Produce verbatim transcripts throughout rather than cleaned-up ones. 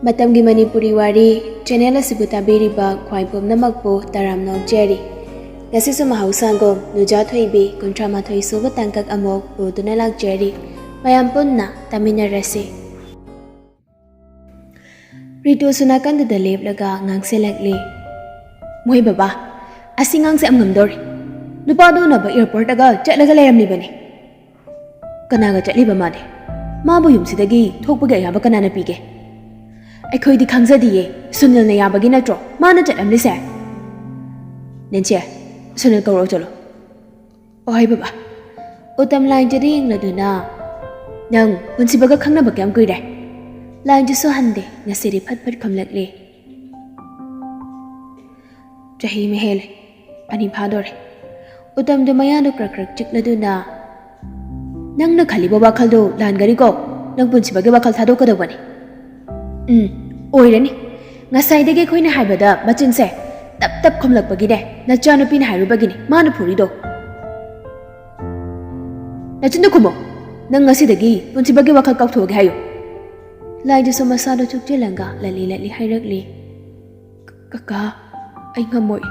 ꯃꯇꯝꯒꯤ ꯃꯅꯤꯄꯨꯔꯤ ꯋꯥꯔꯤ ꯆꯦꯅꯦꯜ ꯑꯁꯤꯕꯨ ꯇꯥꯕꯤꯔꯤꯕ ꯈ꯭ꯋꯥꯏ ꯄꯨꯝꯅꯃꯛꯄꯨ ꯇꯔꯥꯝꯅ ꯑꯣꯛꯆꯔꯤ꯫ ꯉꯁꯤꯁꯨ ꯃꯍꯧꯁꯥꯒꯨꯝ ꯅꯨꯖꯥ ꯊꯣꯏꯕꯤ ꯀꯨꯟꯊ꯭ꯔꯥ ꯃꯥꯊꯣꯏ ꯁꯨꯕ ꯇꯥꯡꯀꯛ ꯑꯃꯨꯛ ꯄꯨꯗꯨꯅ ꯂꯥꯛꯆꯔꯤ꯫ ꯃꯌꯥꯝ ꯄꯨꯟꯅ ꯇꯥꯃꯤꯟꯅꯔꯁꯤ꯫ ꯔꯤꯇꯨꯁꯨ ꯅꯥꯀꯟꯗꯨꯗ ꯂꯦꯞꯂꯒ ꯉꯥꯡꯁꯤꯜꯂꯛꯂꯤ꯫ "ꯃꯣꯏ ꯕꯕꯥ, ꯑꯁꯤ ꯉꯥꯡꯁꯦ ꯌꯥꯝ ꯉꯝꯗꯧꯔꯦ꯫ ꯅꯨꯄꯥꯗꯣ ꯎꯅꯕ ꯑꯦꯌꯔꯄꯣꯔꯠꯇꯒ ꯆꯠꯂꯒ ꯂꯩꯔꯝꯂꯤꯕꯅꯤ꯫ ꯀꯅꯥꯒ ꯆꯠꯂꯤꯕ ꯃꯥꯗꯤ? ꯃꯥꯕꯨ ꯌꯨꯝꯁꯤꯗꯒꯤ ꯊꯣꯛꯄꯒꯤ ꯑꯌꯥꯕ ꯀꯅꯥꯅ ꯄꯤꯒꯦ? ꯑꯩꯈꯣꯏꯗꯤ ꯈꯪꯖꯗꯤꯌꯦ꯫ ꯁꯨꯅꯤꯜꯅ ꯌꯥꯕꯒꯤ ꯅꯠꯇ꯭ꯔꯣ ꯃꯥꯅ ꯆꯠꯂꯝꯂꯤꯁꯦ? ꯅꯦꯟꯁꯤ, ꯁꯨꯅꯤꯜ ꯀꯧꯔꯛꯑꯣ ꯆꯠꯂꯣ꯫" "ꯑꯣꯍꯣꯏ ꯕꯕꯥ꯫" ꯎꯇꯝ ꯂꯥꯏꯟꯖꯗ ꯌꯦꯡꯂꯗꯨꯅ, "ꯅꯪ ꯄꯨꯟꯁꯤꯕꯒ ꯈꯪꯅꯕ ꯀꯌꯥꯝ ꯀꯨꯏꯔꯦ?" ꯂꯥꯏꯟꯖꯁꯨ ꯍꯟꯗꯦ, ꯉꯁꯤꯗꯤ ꯐꯠ ꯐꯠ ꯈꯨꯝꯂꯛꯂꯦ꯫ "ꯆꯍꯤ ꯑꯃ ꯍꯦꯜꯂꯦ, ꯑꯅꯤ ꯐꯥꯗꯣꯔꯦ꯫" ꯎꯇꯝꯗꯨ ꯃꯌꯥꯗꯨ ꯀ꯭ꯔꯛ ꯀ꯭ꯔꯛ ꯆꯤꯛꯂꯗꯨꯅ, "ꯅꯪꯅ ꯈꯜꯂꯤꯕ ꯋꯥꯈꯜꯗꯣ ꯂꯥꯟꯒꯅꯤꯀꯣ꯫ ꯅꯪ ꯄꯨꯟꯁꯤꯕꯒꯤ ꯋꯥꯈꯜ ꯊꯥꯗꯣꯛꯀꯗꯧꯕꯅꯤ꯫" "ꯎꯝ, ꯑꯣꯏꯔꯅꯤ꯫ ꯉꯁꯥꯏꯗꯒꯤ ꯑꯩꯈꯣꯏꯅ ꯍꯥꯏꯕꯗ ꯃꯆꯤꯟꯁꯦ ꯇꯞ ꯇꯞ ꯈꯨꯝꯂꯛꯄꯒꯤꯅꯦ, ꯅꯆꯥꯅꯨꯄꯤꯅ ꯍꯥꯏꯔꯨꯕꯒꯤꯅꯤ ꯃꯥꯅ ꯐꯨꯔꯤꯗꯣ꯫ ꯅꯆꯤꯟꯗꯣ ꯈꯨꯝꯃꯣ꯫ ꯅꯪ ꯉꯁꯤꯗꯒꯤ ꯄꯨꯟꯁꯤꯕꯒꯤ ꯋꯥꯈꯜ ꯀꯥꯎꯊꯣꯛꯑꯒꯦ ꯍꯥꯏꯌꯨ꯫" ꯂꯥꯏꯗꯨꯁꯨ ꯃꯁꯥꯗꯣ ꯆꯨꯞꯆꯤꯜꯂꯒ ꯂꯠꯂꯤ ꯂꯠꯂꯤ ꯍꯥꯏꯔꯛꯂꯤ꯫ "ꯀꯀꯥ, ꯑꯩ ꯉꯝꯃꯣꯏ꯫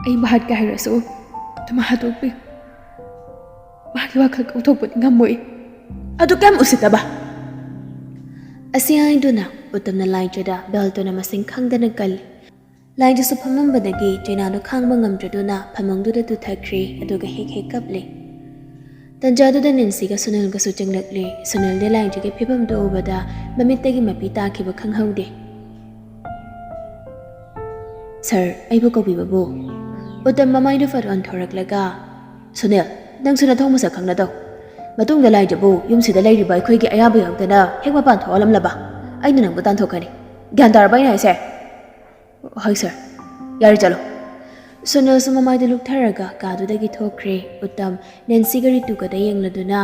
ꯑꯩ ꯃꯍꯥꯠꯀꯦ ꯍꯥꯏꯔꯁꯨ ꯑꯗꯨꯝ ꯍꯥꯠꯇꯣꯛꯄꯤꯌꯨ꯫ ꯃꯥꯒꯤ ꯋꯥꯈꯜ ꯀꯥꯎꯊꯣꯛꯄꯗꯤ ꯉꯝꯃꯣꯏ꯫" "ꯑꯗꯨ ꯀꯌꯥꯝ ꯎꯁꯤꯠꯇꯕ!" ꯑꯁꯤ ꯍꯥꯏꯗꯨꯅ ꯎꯇꯝꯅ ꯂꯥꯏꯖꯗ ꯕꯦꯜꯇꯣꯅ ꯃꯁꯤꯡ ꯈꯪꯗꯅ ꯀꯜꯂꯤ꯫ ꯂꯥꯏꯖꯁꯨ ꯐꯝꯂꯝꯕꯗꯒꯤ ꯆꯩꯅꯥꯗꯨ ꯈꯥꯡꯕ ꯉꯝꯗ꯭ꯔꯗꯨꯅ ꯐꯃꯨꯡꯗꯨꯗ ꯇꯨꯊꯈ꯭ꯔꯦ, ꯑꯗꯨꯒ ꯍꯦꯛ ꯍꯦꯛ ꯀꯞꯂꯤ꯫ ꯇꯟꯖꯥꯗꯨꯗ ꯅꯦꯟꯁꯤꯒ ꯁꯨꯅꯤꯜꯒꯁꯨ ꯆꯪꯂꯛꯂꯦ꯫ ꯁꯨꯅꯤꯜꯗꯤ ꯂꯥꯏꯖꯒꯤ ꯐꯤꯕꯝꯗꯨ ꯎꯕꯗ ꯃꯃꯤꯠꯇꯒꯤ ꯃꯄꯤ ꯇꯥꯈꯤꯕ ꯈꯪꯍꯧꯗꯦ꯫ "ꯁꯥꯔ, ꯑꯩꯕꯨ ꯀꯧꯕꯤꯕꯕꯨ?" ꯎꯇꯝ ꯃꯃꯥꯏꯗꯨ ꯐꯠ ꯑꯣꯟꯊꯣꯔꯛꯂꯒ, "ꯁꯨꯅꯤꯜ, ꯅꯪꯁꯨ ꯅꯊꯧ ꯃꯁꯛ ꯈꯪꯅ ꯇꯧ꯫ ꯃꯇꯨꯡꯗ ꯂꯥꯏꯖꯕꯨ ꯌꯨꯝꯁꯤꯗ ꯂꯩꯔꯤꯕ ꯑꯩꯈꯣꯏꯒꯤ ꯑꯌꯥꯕ ꯌꯥꯎꯗꯅ ꯍꯦꯛ ꯃꯄꯥꯟ ꯊꯣꯛꯍꯜꯂꯝꯂꯕ ꯑꯩꯅ ꯅꯪꯕꯨ ꯇꯥꯟꯊꯣꯛꯀꯅꯤ꯫ ꯒ꯭ꯌꯥꯟ ꯇꯥꯔꯕ ꯑꯩꯅ ꯍꯥꯏꯁꯦ?" "ꯍꯣꯏ ꯁꯥꯔ, ꯌꯥꯔꯦ ꯆꯠꯂꯣ꯫" ꯁꯨꯅꯤꯜꯁꯨ ꯃꯃꯥꯏꯗꯨ ꯂꯨꯛꯊꯔꯒ ꯀꯥꯗꯨꯗꯒꯤ ꯊꯣꯛꯈ꯭ꯔꯦ꯫ ꯎꯇꯝ ꯅꯦꯟꯁꯤꯒ ꯔꯤꯇꯨꯒꯗ ꯌꯦꯡꯂꯗꯨꯅ,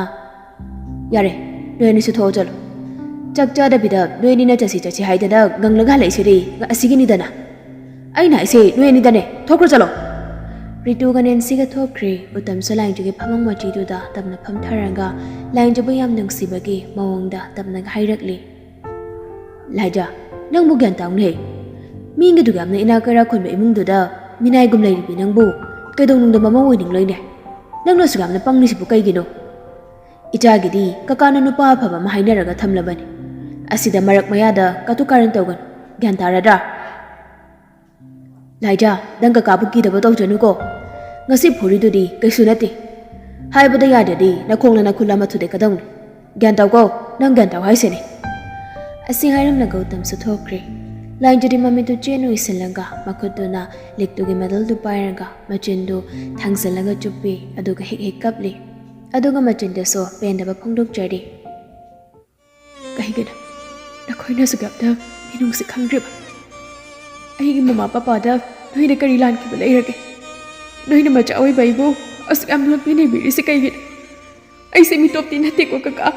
"ꯌꯥꯔꯦ, ꯅꯣꯏ ꯑꯅꯤꯁꯨ ꯊꯣꯛꯑꯣ ꯆꯠꯂꯣ꯫ ꯆꯥꯛ ꯆꯥꯗꯕꯤꯗ ꯅꯣꯏ ꯑꯅꯤꯅ ꯆꯠꯁꯤ ꯆꯠꯁꯤ ꯍꯥꯏꯗꯅ ꯉꯪꯂꯒ ꯍꯜꯂꯛꯏꯁꯤꯗꯤ ꯑꯁꯤꯒꯤꯅꯤꯗꯅ꯫ ꯑꯩꯅ ꯍꯥꯏꯁꯦ ꯅꯣꯏ ꯑꯅꯤꯗꯅꯦ, ꯊꯣꯛꯈ꯭ꯔꯣ ꯆꯠꯂꯣ꯫" ꯔꯤꯇꯨꯒ ꯅꯦꯟꯁꯤꯒ ꯊꯣꯛꯈ꯭ꯔꯦ꯫ ꯎꯇꯝꯁꯨ ꯂꯥꯏꯟꯖꯨꯒꯤ ꯐꯃꯨꯡ ꯃꯆꯤꯗꯨꯗ ꯇꯞꯅ ꯐꯝꯊꯔꯒ ꯂꯥꯏꯟꯖꯨꯕꯨ ꯌꯥꯝ ꯅꯨꯡꯁꯤꯕꯒꯤ ꯃꯑꯣꯡꯗ ꯇꯞꯅꯒ ꯍꯥꯏꯔꯛꯂꯤ꯫ ꯂꯥꯏꯖꯥ, ꯅꯪꯕꯨ ꯒ꯭ꯌꯥꯟ ꯇꯥꯎꯅꯦ꯫ ꯃꯤꯒꯤꯗꯨꯒ ꯌꯥꯝꯅ ꯏꯅꯥꯛ ꯀꯩꯔꯥꯛ ꯈꯨꯟꯕ ꯏꯃꯨꯡꯗꯨꯗ ꯃꯤꯅꯥꯏꯒꯨꯝ ꯂꯩꯔꯤꯕꯤ ꯅꯪꯕꯨ ꯀꯩꯗꯧꯅꯨꯡꯗ ꯃꯃꯧ ꯑꯣꯏꯅꯤꯡꯂꯣꯏꯅꯦ? ꯅꯪꯅ ꯑꯁꯨꯛ ꯌꯥꯝꯅ ꯄꯪꯂꯤꯁꯤꯕꯨ ꯀꯩꯒꯤꯅꯣ? ꯏꯆꯥꯒꯤꯗꯤ ꯀꯀꯥꯅ ꯅꯨꯄꯥ ꯑꯐꯕ ꯑꯃ ꯍꯥꯏꯅꯔꯒ ꯊꯝꯂꯕꯅꯤ꯫ ꯑꯁꯤꯗ ꯃꯔꯛ ꯃꯌꯥꯗ ꯀꯇꯨ ꯀꯥꯔꯟ ꯇꯧꯒꯅꯨ꯫ ꯒ꯭ꯌꯥꯟ ꯇꯥꯔꯗ꯭ꯔꯥ? ꯂꯥꯏꯖꯥ, ꯅꯪ ꯀꯀꯥꯕꯨ ꯀꯤꯗꯕ ꯇꯧꯖꯅꯨꯀꯣ꯫ ꯉꯁꯤ ꯐꯨꯔꯤꯗꯨꯗꯤ ꯀꯩꯁꯨ ꯅꯠꯇꯦ꯫ ꯍꯥꯏꯕꯗ ꯌꯥꯗ꯭ꯔꯗꯤ ꯅꯈꯣꯡꯂ ꯅꯈꯨꯠꯂ ꯑꯃ ꯊꯨꯗꯦꯛꯀꯗꯧꯅꯤ꯫ ꯒ꯭ꯌꯥꯟ ꯇꯥꯎꯀꯣ, ꯅꯪ ꯒ꯭ꯌꯥꯟ ꯇꯥꯎ ꯍꯥꯏꯁꯤꯅꯤ꯫ ꯑꯁꯤ ꯍꯥꯏꯔꯝꯂꯒ ꯎꯇꯝꯁꯨ ꯊꯣꯛꯈ꯭ꯔꯦ꯫ ꯂꯥꯏꯖꯥꯗꯤ ꯃꯃꯤꯠꯇꯨ ꯆꯦꯠꯅ ꯎꯏꯁꯤꯜꯂꯒ ꯃꯈꯨꯠꯇꯨꯅ ꯂꯤꯛꯇꯨꯒꯤ ꯃꯦꯗꯜꯗꯨ ꯄꯥꯏꯔꯒ ꯃꯆꯤꯟꯗꯨ ꯊꯥꯡꯖꯜꯂꯒ ꯆꯨꯞꯄꯤ, ꯑꯗꯨꯒ ꯍꯤꯛ ꯍꯤꯛ ꯀꯞꯂꯤ꯫ ꯑꯗꯨꯒ ꯃꯆꯤꯟꯗꯁꯨ ꯄꯦꯟꯗꯕ ꯐꯣꯡꯗꯣꯛꯆꯔꯤ꯫ ꯀꯩꯒꯤꯅꯣ ꯅꯈꯣꯏꯅ ꯑꯁꯨꯛ ꯌꯥꯝꯅ ꯃꯤꯅꯨꯡꯁꯤ ꯈꯪꯗ꯭ꯔꯤꯕ? ꯑꯩꯒꯤ ꯃꯃꯥ ꯄꯄꯥꯗ ꯅꯣꯏꯅ ꯀꯔꯤ ꯂꯥꯟꯈꯤꯕ ꯂꯩꯔꯒꯦ? ꯅꯣꯏꯅ ꯃꯆꯥ ꯑꯣꯏꯕ ꯑꯩꯕꯨ ꯑꯁꯨꯛ ꯌꯥꯝꯅ ꯂꯣꯠꯄꯤꯅ ꯏꯕꯤꯔꯤꯁꯤ ꯀꯩꯒꯤꯅꯣ? ꯑꯩꯁꯦ ꯃꯤꯇꯣꯞꯇꯤ ꯅꯠꯇꯦꯀꯣ ꯀꯀꯥ꯫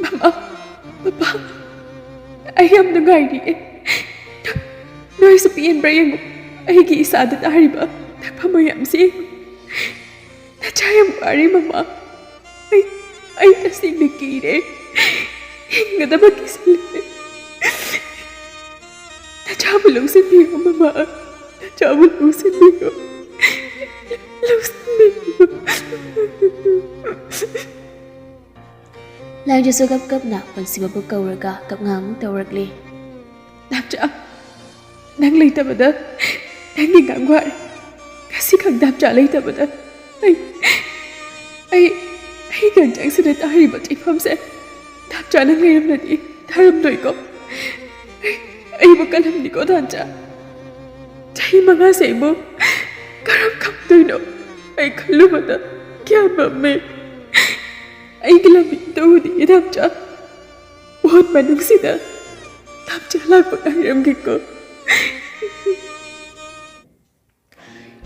ꯃꯃꯥ, ꯄꯄꯥ, ꯑꯩ ꯌꯥꯝ ꯅꯨꯡꯉꯥꯏꯔꯤꯌꯦ꯫ ꯅꯣꯏꯁꯨ ꯄꯦꯟꯕ꯭ꯔꯥ ꯌꯦꯡꯉꯨ꯫ ꯑꯩꯒꯤ ꯏꯁꯥꯗ ꯇꯥꯔꯤꯕ ꯊꯛꯄ ꯃꯌꯥꯝꯁꯦ ꯌꯦꯡꯉꯨ꯫ ꯅꯆꯥ ꯌꯥꯝ ꯋꯥꯔꯦ ꯃꯃꯥ꯫ ꯑꯩ, ꯑꯩ ꯇꯁꯦꯡꯅ ꯀꯤꯔꯦ꯫ ꯍꯤꯡꯒꯗꯕ ꯀꯤꯁꯤꯜꯂꯦ꯫ ꯅꯆꯥꯕꯨ ꯂꯧꯁꯤꯟꯕꯤꯌꯨ ꯃꯃꯥ꯫ ꯅꯆꯥꯕꯨ ꯂꯧꯁꯤꯟꯕꯤꯌꯨ꯫ ꯂꯧꯁꯤꯟꯕꯤꯌꯨ꯫ ꯂꯥꯏꯖꯥꯁꯨ ꯀꯞ ꯀꯞꯅ ꯄꯨꯟꯁꯤꯕꯕꯨ ꯀꯧꯔꯒ ꯀꯞꯉꯥꯡ ꯑꯃꯨꯛ ꯇꯧꯔꯛꯂꯤ꯫ ꯗꯥꯝꯆꯥ, ꯅꯪ ꯂꯩꯇꯕꯗ ꯅꯪꯒꯤ ꯉꯥꯡ ꯋꯥꯔꯦ꯫ ꯉꯁꯤꯈꯛ ꯗꯥꯝꯆꯥ ꯂꯩꯇꯕꯗ ꯑꯩ, ꯑꯩ, ꯑꯩꯒꯤ ꯍꯛꯆꯥꯡꯁꯤꯗ ꯇꯥꯔꯤꯕ ꯆꯤꯛꯐꯝꯁꯦ ꯗꯥꯝꯆꯥ ꯅꯪ ꯂꯩꯔꯝꯂꯗꯤ ꯇꯥꯔꯝꯂꯣꯏꯀꯣ꯫ ꯑꯩ, ꯑꯩꯕꯨ ꯀꯜꯂꯝꯅꯤꯀꯣ ꯗꯥꯝꯆꯥ꯫ ꯆꯍꯤ ꯃꯉꯥꯁꯦ ꯑꯩꯕꯨ ꯀꯔꯝ ꯈꯪꯗꯣꯏꯅꯣ? ꯑꯩ ꯈꯜꯂꯨꯕꯗ ꯒ꯭ꯌꯥꯟ ꯃꯝꯃꯦ꯫ ꯑꯩꯒꯤ ꯂꯝꯕꯤ ꯑꯝꯇ ꯎꯗꯤꯌꯦ ꯗꯥꯝꯆꯥ꯫ ꯚꯣꯠ ꯃꯅꯨꯡꯁꯤꯗ ꯗꯥꯝꯆꯥ ꯂꯥꯛꯄ ꯉꯥꯏꯔꯝꯒꯦꯀꯣ꯫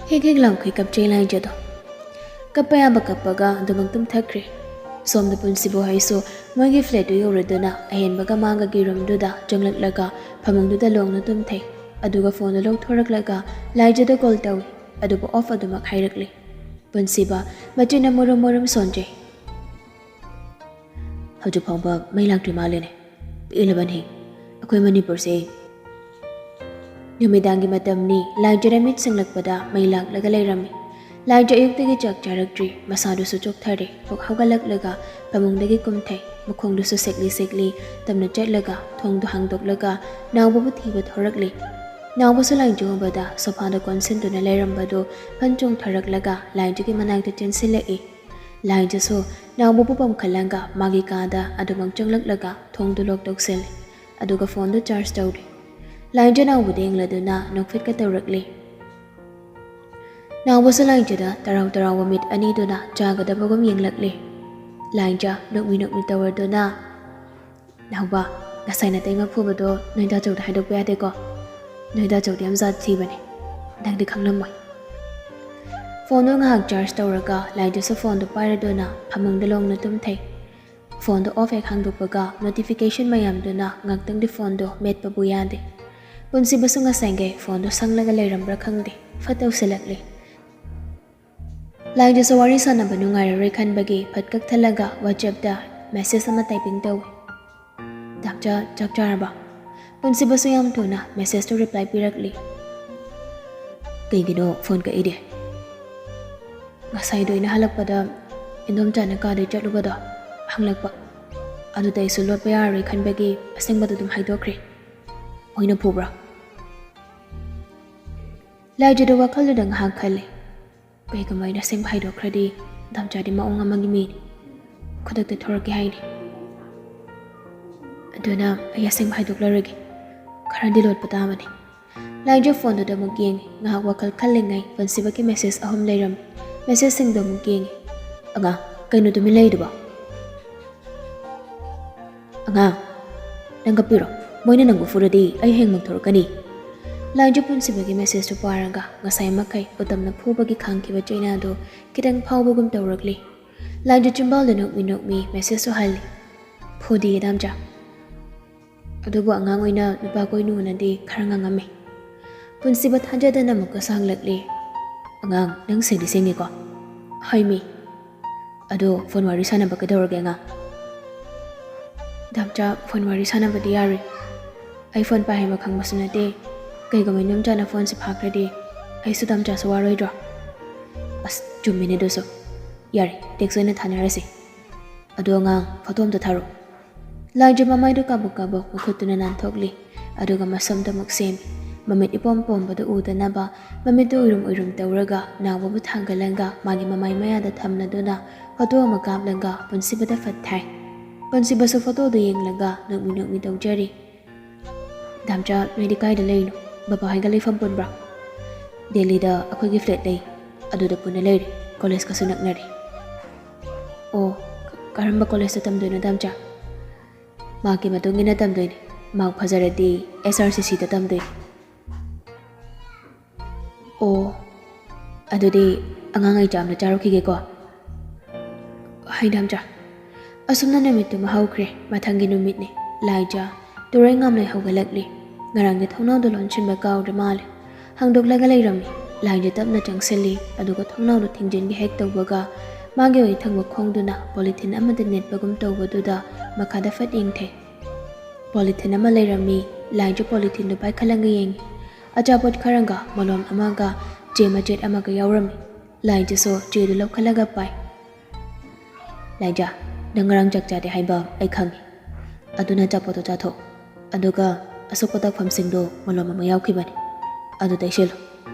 ꯍꯦꯛ ꯍꯦꯛ ꯂꯥꯎꯈꯩ ꯀꯞꯆꯩ ꯂꯥꯏꯖꯥꯗꯣ꯫ ꯀꯞꯄ ꯌꯥꯕ ꯀꯞꯄꯒ ꯑꯗꯨꯃꯛ ꯇꯨꯝꯊꯈ꯭ꯔꯦ꯫ ꯁꯣꯝꯗ ꯄꯨꯟꯁꯤꯕꯨ ꯍꯥꯏꯁꯨ ꯃꯣꯏꯒꯤ flat ꯇꯨ ꯌꯧꯔꯗꯨꯅ ꯑꯍꯦꯟꯕꯒ ꯃꯥꯡꯒꯒꯤ room ꯗꯨꯗ ꯆꯪꯂꯛꯂꯒ ꯐꯃꯨꯡꯗꯨꯗ ꯂꯣꯡꯅ ꯇꯨꯝꯊꯩ꯫ ꯑꯗꯨꯒ phone ꯗꯨ ꯂꯧꯊꯣꯔꯛꯂꯒ ꯂꯥꯏꯖꯥꯗ call ꯇꯧꯏ꯫ ꯑꯗꯨꯕꯨ off ꯑꯗꯨꯃꯛ ꯍꯥꯏꯔꯛꯂꯤ꯫ ꯄꯨꯟꯁꯤꯕ ꯃꯆꯤꯟꯅ ꯃꯨꯔꯨꯝ ꯃꯨꯔꯨꯝ ꯁꯣꯟꯖꯩ꯫ "ꯍꯧꯖꯤꯛ ꯐꯥꯎꯕ ꯃꯩ ꯂꯥꯛꯇ꯭ꯔꯤ ꯃꯥꯜꯂꯦꯅꯦ꯫ ꯄꯦꯜꯂꯕꯅꯤ꯫ ꯑꯩꯈꯣꯏ ꯃꯅꯤꯄꯨꯔꯁꯦ ꯅꯨꯃꯤꯗꯥꯡꯒꯤ ꯃꯇꯝꯅꯤ꯫ ꯂꯥꯏꯖꯥꯅ ꯃꯤꯠ ꯁꯤꯡꯂꯛꯄꯗ ꯃꯩ ꯂꯥꯛꯂꯒ ꯂꯩꯔꯝꯃꯤ꯫ ꯂꯥꯏꯖꯥ ꯑꯌꯨꯛꯇꯒꯤ ꯆꯥꯛ ꯆꯥꯔꯛꯇ꯭ꯔꯤ, ꯃꯁꯥꯗꯨꯁꯨ ꯆꯣꯛꯊꯔꯦ꯫ ꯀꯣꯛ ꯍꯧꯒꯠꯂꯛꯂꯒ ꯐꯃꯨꯡꯗꯒꯤ ꯀꯨꯝꯊꯩ꯫ ꯃꯈꯣꯡꯗꯨꯁꯨ ꯁꯦꯛꯂꯤ ꯁꯦꯛꯂꯤ ꯇꯞꯅ ꯆꯠꯂꯒ ꯊꯣꯡꯗꯨ ꯍꯥꯡꯗꯣꯛꯂꯒ ꯅꯥꯎꯕꯕꯨ ꯊꯤꯕ ꯊꯣꯔꯛꯂꯤ꯫ ꯅꯥꯎꯕꯁꯨ ꯂꯥꯏꯖꯥ ꯎꯕꯗ ꯁꯣꯐꯥꯗ ꯀꯣꯟꯁꯤꯟꯗꯨꯅ ꯂꯩꯔꯝꯕꯗꯨ ꯐꯟ ꯆꯣꯡꯊꯔꯛꯂꯒ ꯂꯥꯏꯖꯥꯒꯤ ꯃꯅꯥꯛꯇ ꯆꯦꯟꯁꯤꯜꯂꯛꯏ꯫ ꯂꯥꯏꯖꯥꯁꯨ ꯅꯥꯎꯕꯕꯨ ꯄꯝꯈꯠꯂꯒ ꯃꯥꯒꯤ ꯀꯥꯗ ꯑꯗꯨꯃꯛ ꯆꯪꯂꯛꯂꯒ ꯊꯣꯡꯗꯨ ꯂꯣꯛ ꯇꯧꯁꯤꯜꯂꯤ꯫ ꯑꯗꯨꯒ ꯐꯣꯟꯗꯨ ꯆꯥꯔꯖ ꯇꯧꯔꯤ꯫ ꯂꯥꯏꯖꯥ ꯅꯥꯎꯕꯗ ꯌꯦꯡꯂꯗꯨꯅ ꯅꯣꯛꯐꯦꯠꯀ ꯇꯧꯔꯛꯂꯤ꯫ ꯅꯥꯎꯕꯁꯨ ꯂꯥꯏꯖꯥꯗ ꯇꯔꯥꯎ ꯇꯔꯥꯎꯕ ꯃꯤꯠ ꯑꯅꯤꯗꯨꯅ ꯆꯥꯒꯗꯕꯒꯨꯝ ꯌꯦꯡꯂꯛꯂꯤ꯫ ꯂꯥꯏꯖꯥ ꯅꯣꯛꯃꯤ ꯅꯣꯛꯃꯤ ꯇꯧꯔꯗꯨꯅ, "ꯅꯥꯎꯕ, ꯉꯁꯥꯏ ꯅꯇꯩꯃ ꯐꯨꯕꯗꯣ ꯅꯣꯏ ꯗꯥꯆꯧꯗ ꯍꯥꯏꯗꯣꯛꯄ ꯌꯥꯗꯦꯀꯣ꯫ ꯅꯣꯏ ꯗꯥꯆꯧꯗꯤ ꯌꯥꯝ ꯖꯥꯠ ꯊꯤꯕꯅꯦ꯫ ꯅꯪꯗꯤ ꯈꯪꯂꯝꯃꯣꯏ꯫" ꯐꯣꯟꯗꯣ ꯉꯥꯏꯍꯥꯛ ꯆꯥꯔꯖ ꯇꯧꯔꯒ ꯂꯥꯏꯖꯥꯁꯨ ꯐꯣꯟꯗꯣ ꯄꯥꯏꯔꯗꯨꯅ ꯐꯃꯨꯡꯗ ꯂꯣꯡꯅ ꯇꯨꯝꯊꯩ꯫ ꯐꯣꯟꯗꯣ ꯑꯣꯐ ꯍꯦꯛ ꯍꯥꯡꯗꯣꯛꯄꯒ ꯅꯣꯇꯤꯐꯤꯀꯦꯁꯟ ꯃꯌꯥꯝꯗꯨꯅ ꯉꯥꯛꯇꯪꯗꯤ ꯐꯣꯟꯗꯣ ꯃꯦꯠꯄꯕꯨ ꯌꯥꯗꯦ꯫ ꯄꯨꯟꯁꯤꯕꯁꯨ ꯉꯁꯥꯏꯒꯩ ꯐꯣꯟꯗꯣ ꯁꯪꯂꯒ ꯂꯩꯔꯝꯕ꯭ꯔꯥ ꯈꯪꯗꯦ, ꯐꯠ ꯇꯧꯁꯤꯜꯂꯛꯂꯦ꯫ ꯂꯥꯏꯖꯥꯁꯨ ꯋꯥꯔꯤ ꯁꯥꯟꯅꯕ ꯅꯨꯡꯉꯥꯏꯔꯔꯣꯏ ꯈꯟꯕꯒꯤ ꯐꯠ ꯀꯛꯊꯠꯂꯒ ꯋꯥꯆꯦꯞꯇ ꯃꯦꯁꯦꯖ ꯑꯃ ꯇꯥꯏꯄꯤꯡ ꯇꯧꯏ꯫ "ꯗꯥꯝꯆꯥ, ꯆꯥꯛ ꯆꯥꯔꯕ?" ꯄꯨꯟꯁꯤꯕꯁꯨ ꯌꯥꯝ ꯊꯨꯅ ꯃꯦꯁꯦꯖꯇꯨ ꯔꯤꯄ꯭ꯂꯥꯏ ꯄꯤꯔꯛꯂꯤ꯫ "ꯀꯩꯒꯤꯅꯣ ꯐꯣꯟ ꯀꯛꯏꯗꯤ?" "ꯉꯁꯥꯏꯗꯣ ꯑꯩꯅ ꯍꯜꯂꯛꯄꯗ ꯏꯟꯗꯣꯝꯆꯥꯅ ꯀꯥꯗꯩ ꯆꯠꯂꯨꯕꯗꯣ ꯍꯪꯂꯛꯄ꯫ ꯑꯗꯨꯗ ꯑꯩꯁꯨ ꯂꯣꯠꯄ ꯌꯥꯔꯔꯣꯏ ꯈꯟꯕꯒꯤ ꯑꯁꯦꯡꯕꯗꯣ ꯑꯗꯨꯝ ꯍꯥꯏꯗꯣꯛꯈ꯭ꯔꯦ꯫" "ꯃꯣꯏꯅ ꯐꯨꯕ꯭ꯔꯥ?" ꯂꯥꯏꯖꯥꯗꯣ ꯋꯥꯈꯜꯗꯨꯗ ꯉꯥꯏꯍꯥꯛ ꯈꯜꯂꯤ꯫ "ꯀꯩꯒꯨꯝꯕ ꯑꯩꯅ ꯑꯁꯦꯡꯕ ꯍꯥꯏꯗꯣꯛꯈ꯭ꯔꯗꯤ ꯗꯥꯝꯆꯥꯗꯤ ꯃꯑꯣꯡ ꯑꯃꯒꯤ ꯃꯤꯅꯤ꯫ ꯈꯨꯗꯛꯇ ꯊꯣꯔꯛꯀꯦ ꯍꯥꯏꯅꯤ꯫ ꯑꯗꯨꯅ ꯑꯩ ꯑꯁꯦꯡꯕ ꯍꯥꯏꯗꯣꯛꯂꯔꯣꯏꯒꯦ꯫ ꯈꯔꯗꯤ ꯂꯣꯠꯄ ꯇꯥꯕꯅꯤ꯫" ꯂꯥꯏꯖꯥ ꯐꯣꯟꯗꯨꯗ ꯑꯃꯨꯛ ꯌꯦꯡꯉꯤ꯫ ꯉꯥꯏꯍꯥꯛ ꯋꯥꯈꯜ ꯈꯜꯂꯤꯉꯩ ꯄꯨꯟꯁꯤꯕꯒꯤ ꯃꯦꯁꯦꯖ ꯑꯍꯨꯝ ꯂꯩꯔꯝꯃꯤ꯫ ꯃꯦꯁꯦꯖꯁꯤꯡꯗꯣ ꯑꯃꯨꯛ ꯌꯦꯡꯉꯤ꯫ "ꯑꯉꯥꯡ, ꯀꯩꯅꯣ ꯇꯨꯃꯤꯟ ꯂꯩꯗꯨꯕꯣ? ꯑꯉꯥꯡ, ꯅꯪ ꯀꯞꯄꯤꯔꯣ? ꯃꯣꯏꯅ ꯅꯪꯕꯨ ꯐꯨꯔꯗꯤ ꯑꯩ ꯍꯌꯦꯡꯃꯛ ꯊꯣꯔꯛꯀꯅꯤ꯫" ꯂꯥꯏꯖꯥ ꯄꯨꯟꯁꯤꯕꯒꯤ ꯃꯦꯁꯦꯖꯇꯨ ꯄꯥꯔꯒ ꯉꯁꯥꯏ ꯃꯈꯩ ꯎꯇꯝꯅ ꯐꯨꯕꯒꯤ ꯈꯥꯡꯈꯤꯕ ꯆꯩꯅꯥꯗꯨ ꯈꯤꯇꯪ ꯐꯥꯎꯕꯒꯨꯝ ꯇꯧꯔꯛꯂꯤ꯫ ꯂꯥꯏꯖꯥ ꯆꯤꯝꯕꯥꯜꯗ ꯅꯣꯛꯃꯤ ꯅꯣꯛꯃꯤ ꯃꯦꯁꯦꯖꯇꯨ ꯍꯜꯂꯤ꯫ "ꯐꯨꯗꯤꯌꯦ ꯗꯥꯝꯆꯥ꯫ ꯑꯗꯨꯕꯨ ꯑꯉꯥꯡ ꯑꯣꯏꯅ ꯅꯨꯄꯥ ꯀꯣꯏꯅꯨꯅꯗꯤ ꯈꯔ ꯉꯥꯡꯉꯝꯃꯤ꯫" ꯄꯨꯟꯁꯤꯕ ꯊꯥꯖꯗꯅ ꯑꯃꯨꯛꯀ ꯁꯥꯡꯂꯛꯂꯤ꯫ "ꯑꯉꯥꯡ, ꯅꯪ ꯁꯦꯡꯗꯤ ꯁꯦꯡꯉꯤꯀꯣ?" "ꯍꯣꯏ ꯃꯤ꯫" "ꯑꯗꯣ ꯐꯣꯟ ꯋꯥꯔꯤ ꯁꯥꯟꯅꯕ ꯀꯩꯗꯧꯔꯒꯦ ꯑꯉꯥꯡ?" "ꯗꯥꯝꯆꯥ, ꯐꯣꯟ ꯋꯥꯔꯤ ꯁꯥꯟꯅꯕꯗꯤ ꯌꯥꯔꯣꯏ꯫ ꯑꯩ ꯐꯣꯟ ꯄꯥꯏ ꯍꯥꯏꯕ ꯈꯪꯕꯁꯨ ꯅꯠꯇꯦ꯫ ꯀꯩꯒꯨꯝꯕ ꯏꯅꯣꯝꯆꯥꯅ ꯐꯣꯟꯁꯦ ꯐꯥꯈ꯭ꯔꯗꯤ ꯑꯩꯁꯨ ꯗꯥꯝꯆꯥꯁꯨ ꯋꯥꯔꯣꯏꯗ꯭ꯔꯣ? ꯑꯁ, ꯆꯨꯝꯃꯤꯅꯦ ꯑꯗꯨꯁꯨ꯫ ꯌꯥꯔꯦ, ꯇꯦꯛꯁ ꯑꯣꯏꯅ ꯊꯥꯅꯔꯁꯤ꯫ ꯑꯗꯣ ꯑꯉꯥꯡ, ꯐꯣꯇꯣ ꯑꯝꯇ ꯊꯥꯔꯛꯑꯣ꯫ ꯂꯥꯏꯖ ꯃꯃꯥꯏꯗꯨ ꯀꯥꯕꯛ ꯀꯥꯕꯛ ꯃꯈꯨꯠꯇꯨꯅ ꯅꯥꯟꯊꯣꯛꯂꯤ꯫ ꯑꯗꯨꯒ ꯃꯁꯝꯗ ꯑꯃꯨꯛ ꯁꯦꯝꯃꯤ꯫ ꯃꯃꯤꯠ ꯏꯄꯣꯝ ꯄꯣꯝꯕꯗꯨ ꯎꯗꯅꯕ ꯃꯃꯤꯠꯇꯨ ꯎꯏꯔꯨꯝ ꯎꯏꯔꯨꯝ ꯇꯧꯔꯒ ꯅꯥꯎꯕꯕꯨ ꯊꯥꯡꯒꯠꯂꯒ ꯃꯥꯒꯤ ꯃꯃꯥꯏ ꯃꯌꯥꯗ ꯊꯝꯂꯗꯨꯅ ꯐꯣꯇꯣ ꯑꯃ ꯀꯥꯞꯂꯒ ꯄꯨꯟꯁꯤꯕꯗ ꯐꯠ ꯊꯥꯏ꯫ ꯄꯨꯟꯁꯤꯕꯁꯨ ꯐꯣꯇꯣꯗꯨ ꯌꯦꯡꯂꯒ ꯅꯣꯛꯃꯤ ꯅꯣꯛꯃꯤ ꯇꯧꯖꯔꯤ꯫ "ꯗꯥꯝꯆꯥ, ꯅꯣꯏꯗꯤ ꯀꯥꯏꯗ ꯂꯩꯔꯤꯅꯣ? ꯕꯕꯥ ꯍꯣꯏꯒ ꯂꯩꯐꯝ ꯄꯨꯟꯕ꯭ꯔꯥ?" "ꯗꯦꯜꯂꯤꯗ ꯑꯩꯈꯣꯏꯒꯤ ꯐ꯭ꯂꯦꯠ ꯂꯩ꯫ ꯑꯗꯨꯗ ꯄꯨꯟꯅ ꯂꯩꯔꯤ꯫ ꯀꯣꯂꯦꯖꯀꯁꯨ ꯅꯛꯅꯔꯦ꯫" "ꯑꯣ, ꯀ-, ꯀꯔꯝꯕ ꯀꯣꯂꯦꯖꯇ ꯇꯝꯗꯣꯏꯅꯣ ꯗꯥꯝꯆꯥ?" "ꯃꯥꯔꯛꯀꯤ ꯃꯇꯨꯡ ꯏꯟꯅ ꯇꯝꯗꯣꯏꯅꯤ꯫ ꯃꯥꯔꯛ ꯐꯖꯔꯗꯤ ꯑꯦꯁ ꯑꯥꯔ ꯁꯤ ꯁꯤꯗ ꯇꯝꯗꯣꯏꯅꯤ꯫" "ꯑꯣ, ꯑꯗꯨꯗꯤ ꯑꯉꯥꯡ ꯑꯩ ꯆꯥ ꯑꯝꯇ ꯆꯥꯔꯨꯈꯤꯒꯦꯀꯣ꯫" "ꯍꯩ ꯗꯥꯝꯆꯥ꯫" ꯑꯁꯨꯝꯅ ꯅꯨꯃꯤꯠꯇꯨꯃ ꯍꯧꯈ꯭ꯔꯦ꯫ ꯃꯊꯪꯒꯤ ꯅꯨꯃꯤꯠꯅꯤ꯫ ꯂꯥꯏꯖ ꯇꯨꯔꯦꯟ ꯉꯥꯝꯂꯩ ꯍꯧꯒꯠꯂꯛꯂꯤ꯫ ꯉꯔꯥꯡꯗꯤ ꯊꯣꯡꯅꯥꯎꯗꯣ ꯂꯣꯟꯁꯤꯟꯕ ꯀꯥꯎꯔ ꯃꯥꯜꯂꯦ꯫ ꯍꯥꯡꯗꯣꯛꯂꯒ ꯂꯩꯔꯝꯃꯤ꯫ ꯂꯥꯏꯖ ꯇꯞꯅ ꯆꯪꯁꯤꯜꯂꯤ, ꯑꯗꯨꯒ ꯊꯣꯡꯅꯥꯎꯗꯣ ꯊꯤꯡꯖꯤꯟꯒꯦ ꯍꯦꯛ ꯇꯧꯕꯒ ꯃꯥꯒꯤ ꯑꯣꯏ ꯊꯪꯕ ꯈꯣꯡꯗꯨꯅ ꯄꯣꯂꯤꯊꯤꯟ ꯑꯃꯗ ꯅꯦꯠꯄꯒꯨꯝ ꯇꯧꯕꯗꯨꯗ ꯃꯈꯥꯗ ꯐꯠ ꯌꯦꯡꯊꯩ꯫ ꯄꯣꯂꯤꯊꯤꯟ ꯑꯃ ꯂꯩꯔꯝꯃꯤ꯫ ꯂꯥꯏꯖ ꯄꯣꯂꯤꯊꯤꯟꯗꯨ ꯄꯥꯏꯈꯠꯂꯒ ꯌꯦꯡꯉꯤ꯫ ꯑꯆꯥꯄꯣꯠ ꯈꯔꯒ ꯃꯣꯂꯣꯝ ꯑꯃꯒ ꯆꯦ ꯃꯆꯦꯠ ꯑꯃꯒ ꯌꯥꯎꯔꯝꯃꯤ꯫ ꯂꯥꯏꯖꯁꯨ ꯆꯦꯗꯨ ꯂꯧꯈꯠꯂꯒ ꯄꯥꯏ꯫ "ꯂꯥꯏꯖ, ꯅꯪ ꯉꯔꯥꯡ ꯆꯥꯛ ꯆꯥꯗꯦ ꯍꯥꯏꯕ ꯑꯩ ꯈꯪꯉꯤ꯫ ꯑꯗꯨꯅ ꯑꯆꯥꯄꯣꯠꯇꯣ ꯆꯥꯊꯣꯛ꯫ ꯑꯗꯨꯒ ꯑꯁꯣꯛꯄ ꯇꯛꯐꯝꯁꯤꯡꯗꯣ ꯃꯣꯂꯣꯝ ꯑꯃ ꯌꯥꯎꯈꯤꯕꯅꯤ꯫ ꯑꯗꯨ ꯇꯩꯁꯤꯜꯂꯨ꯫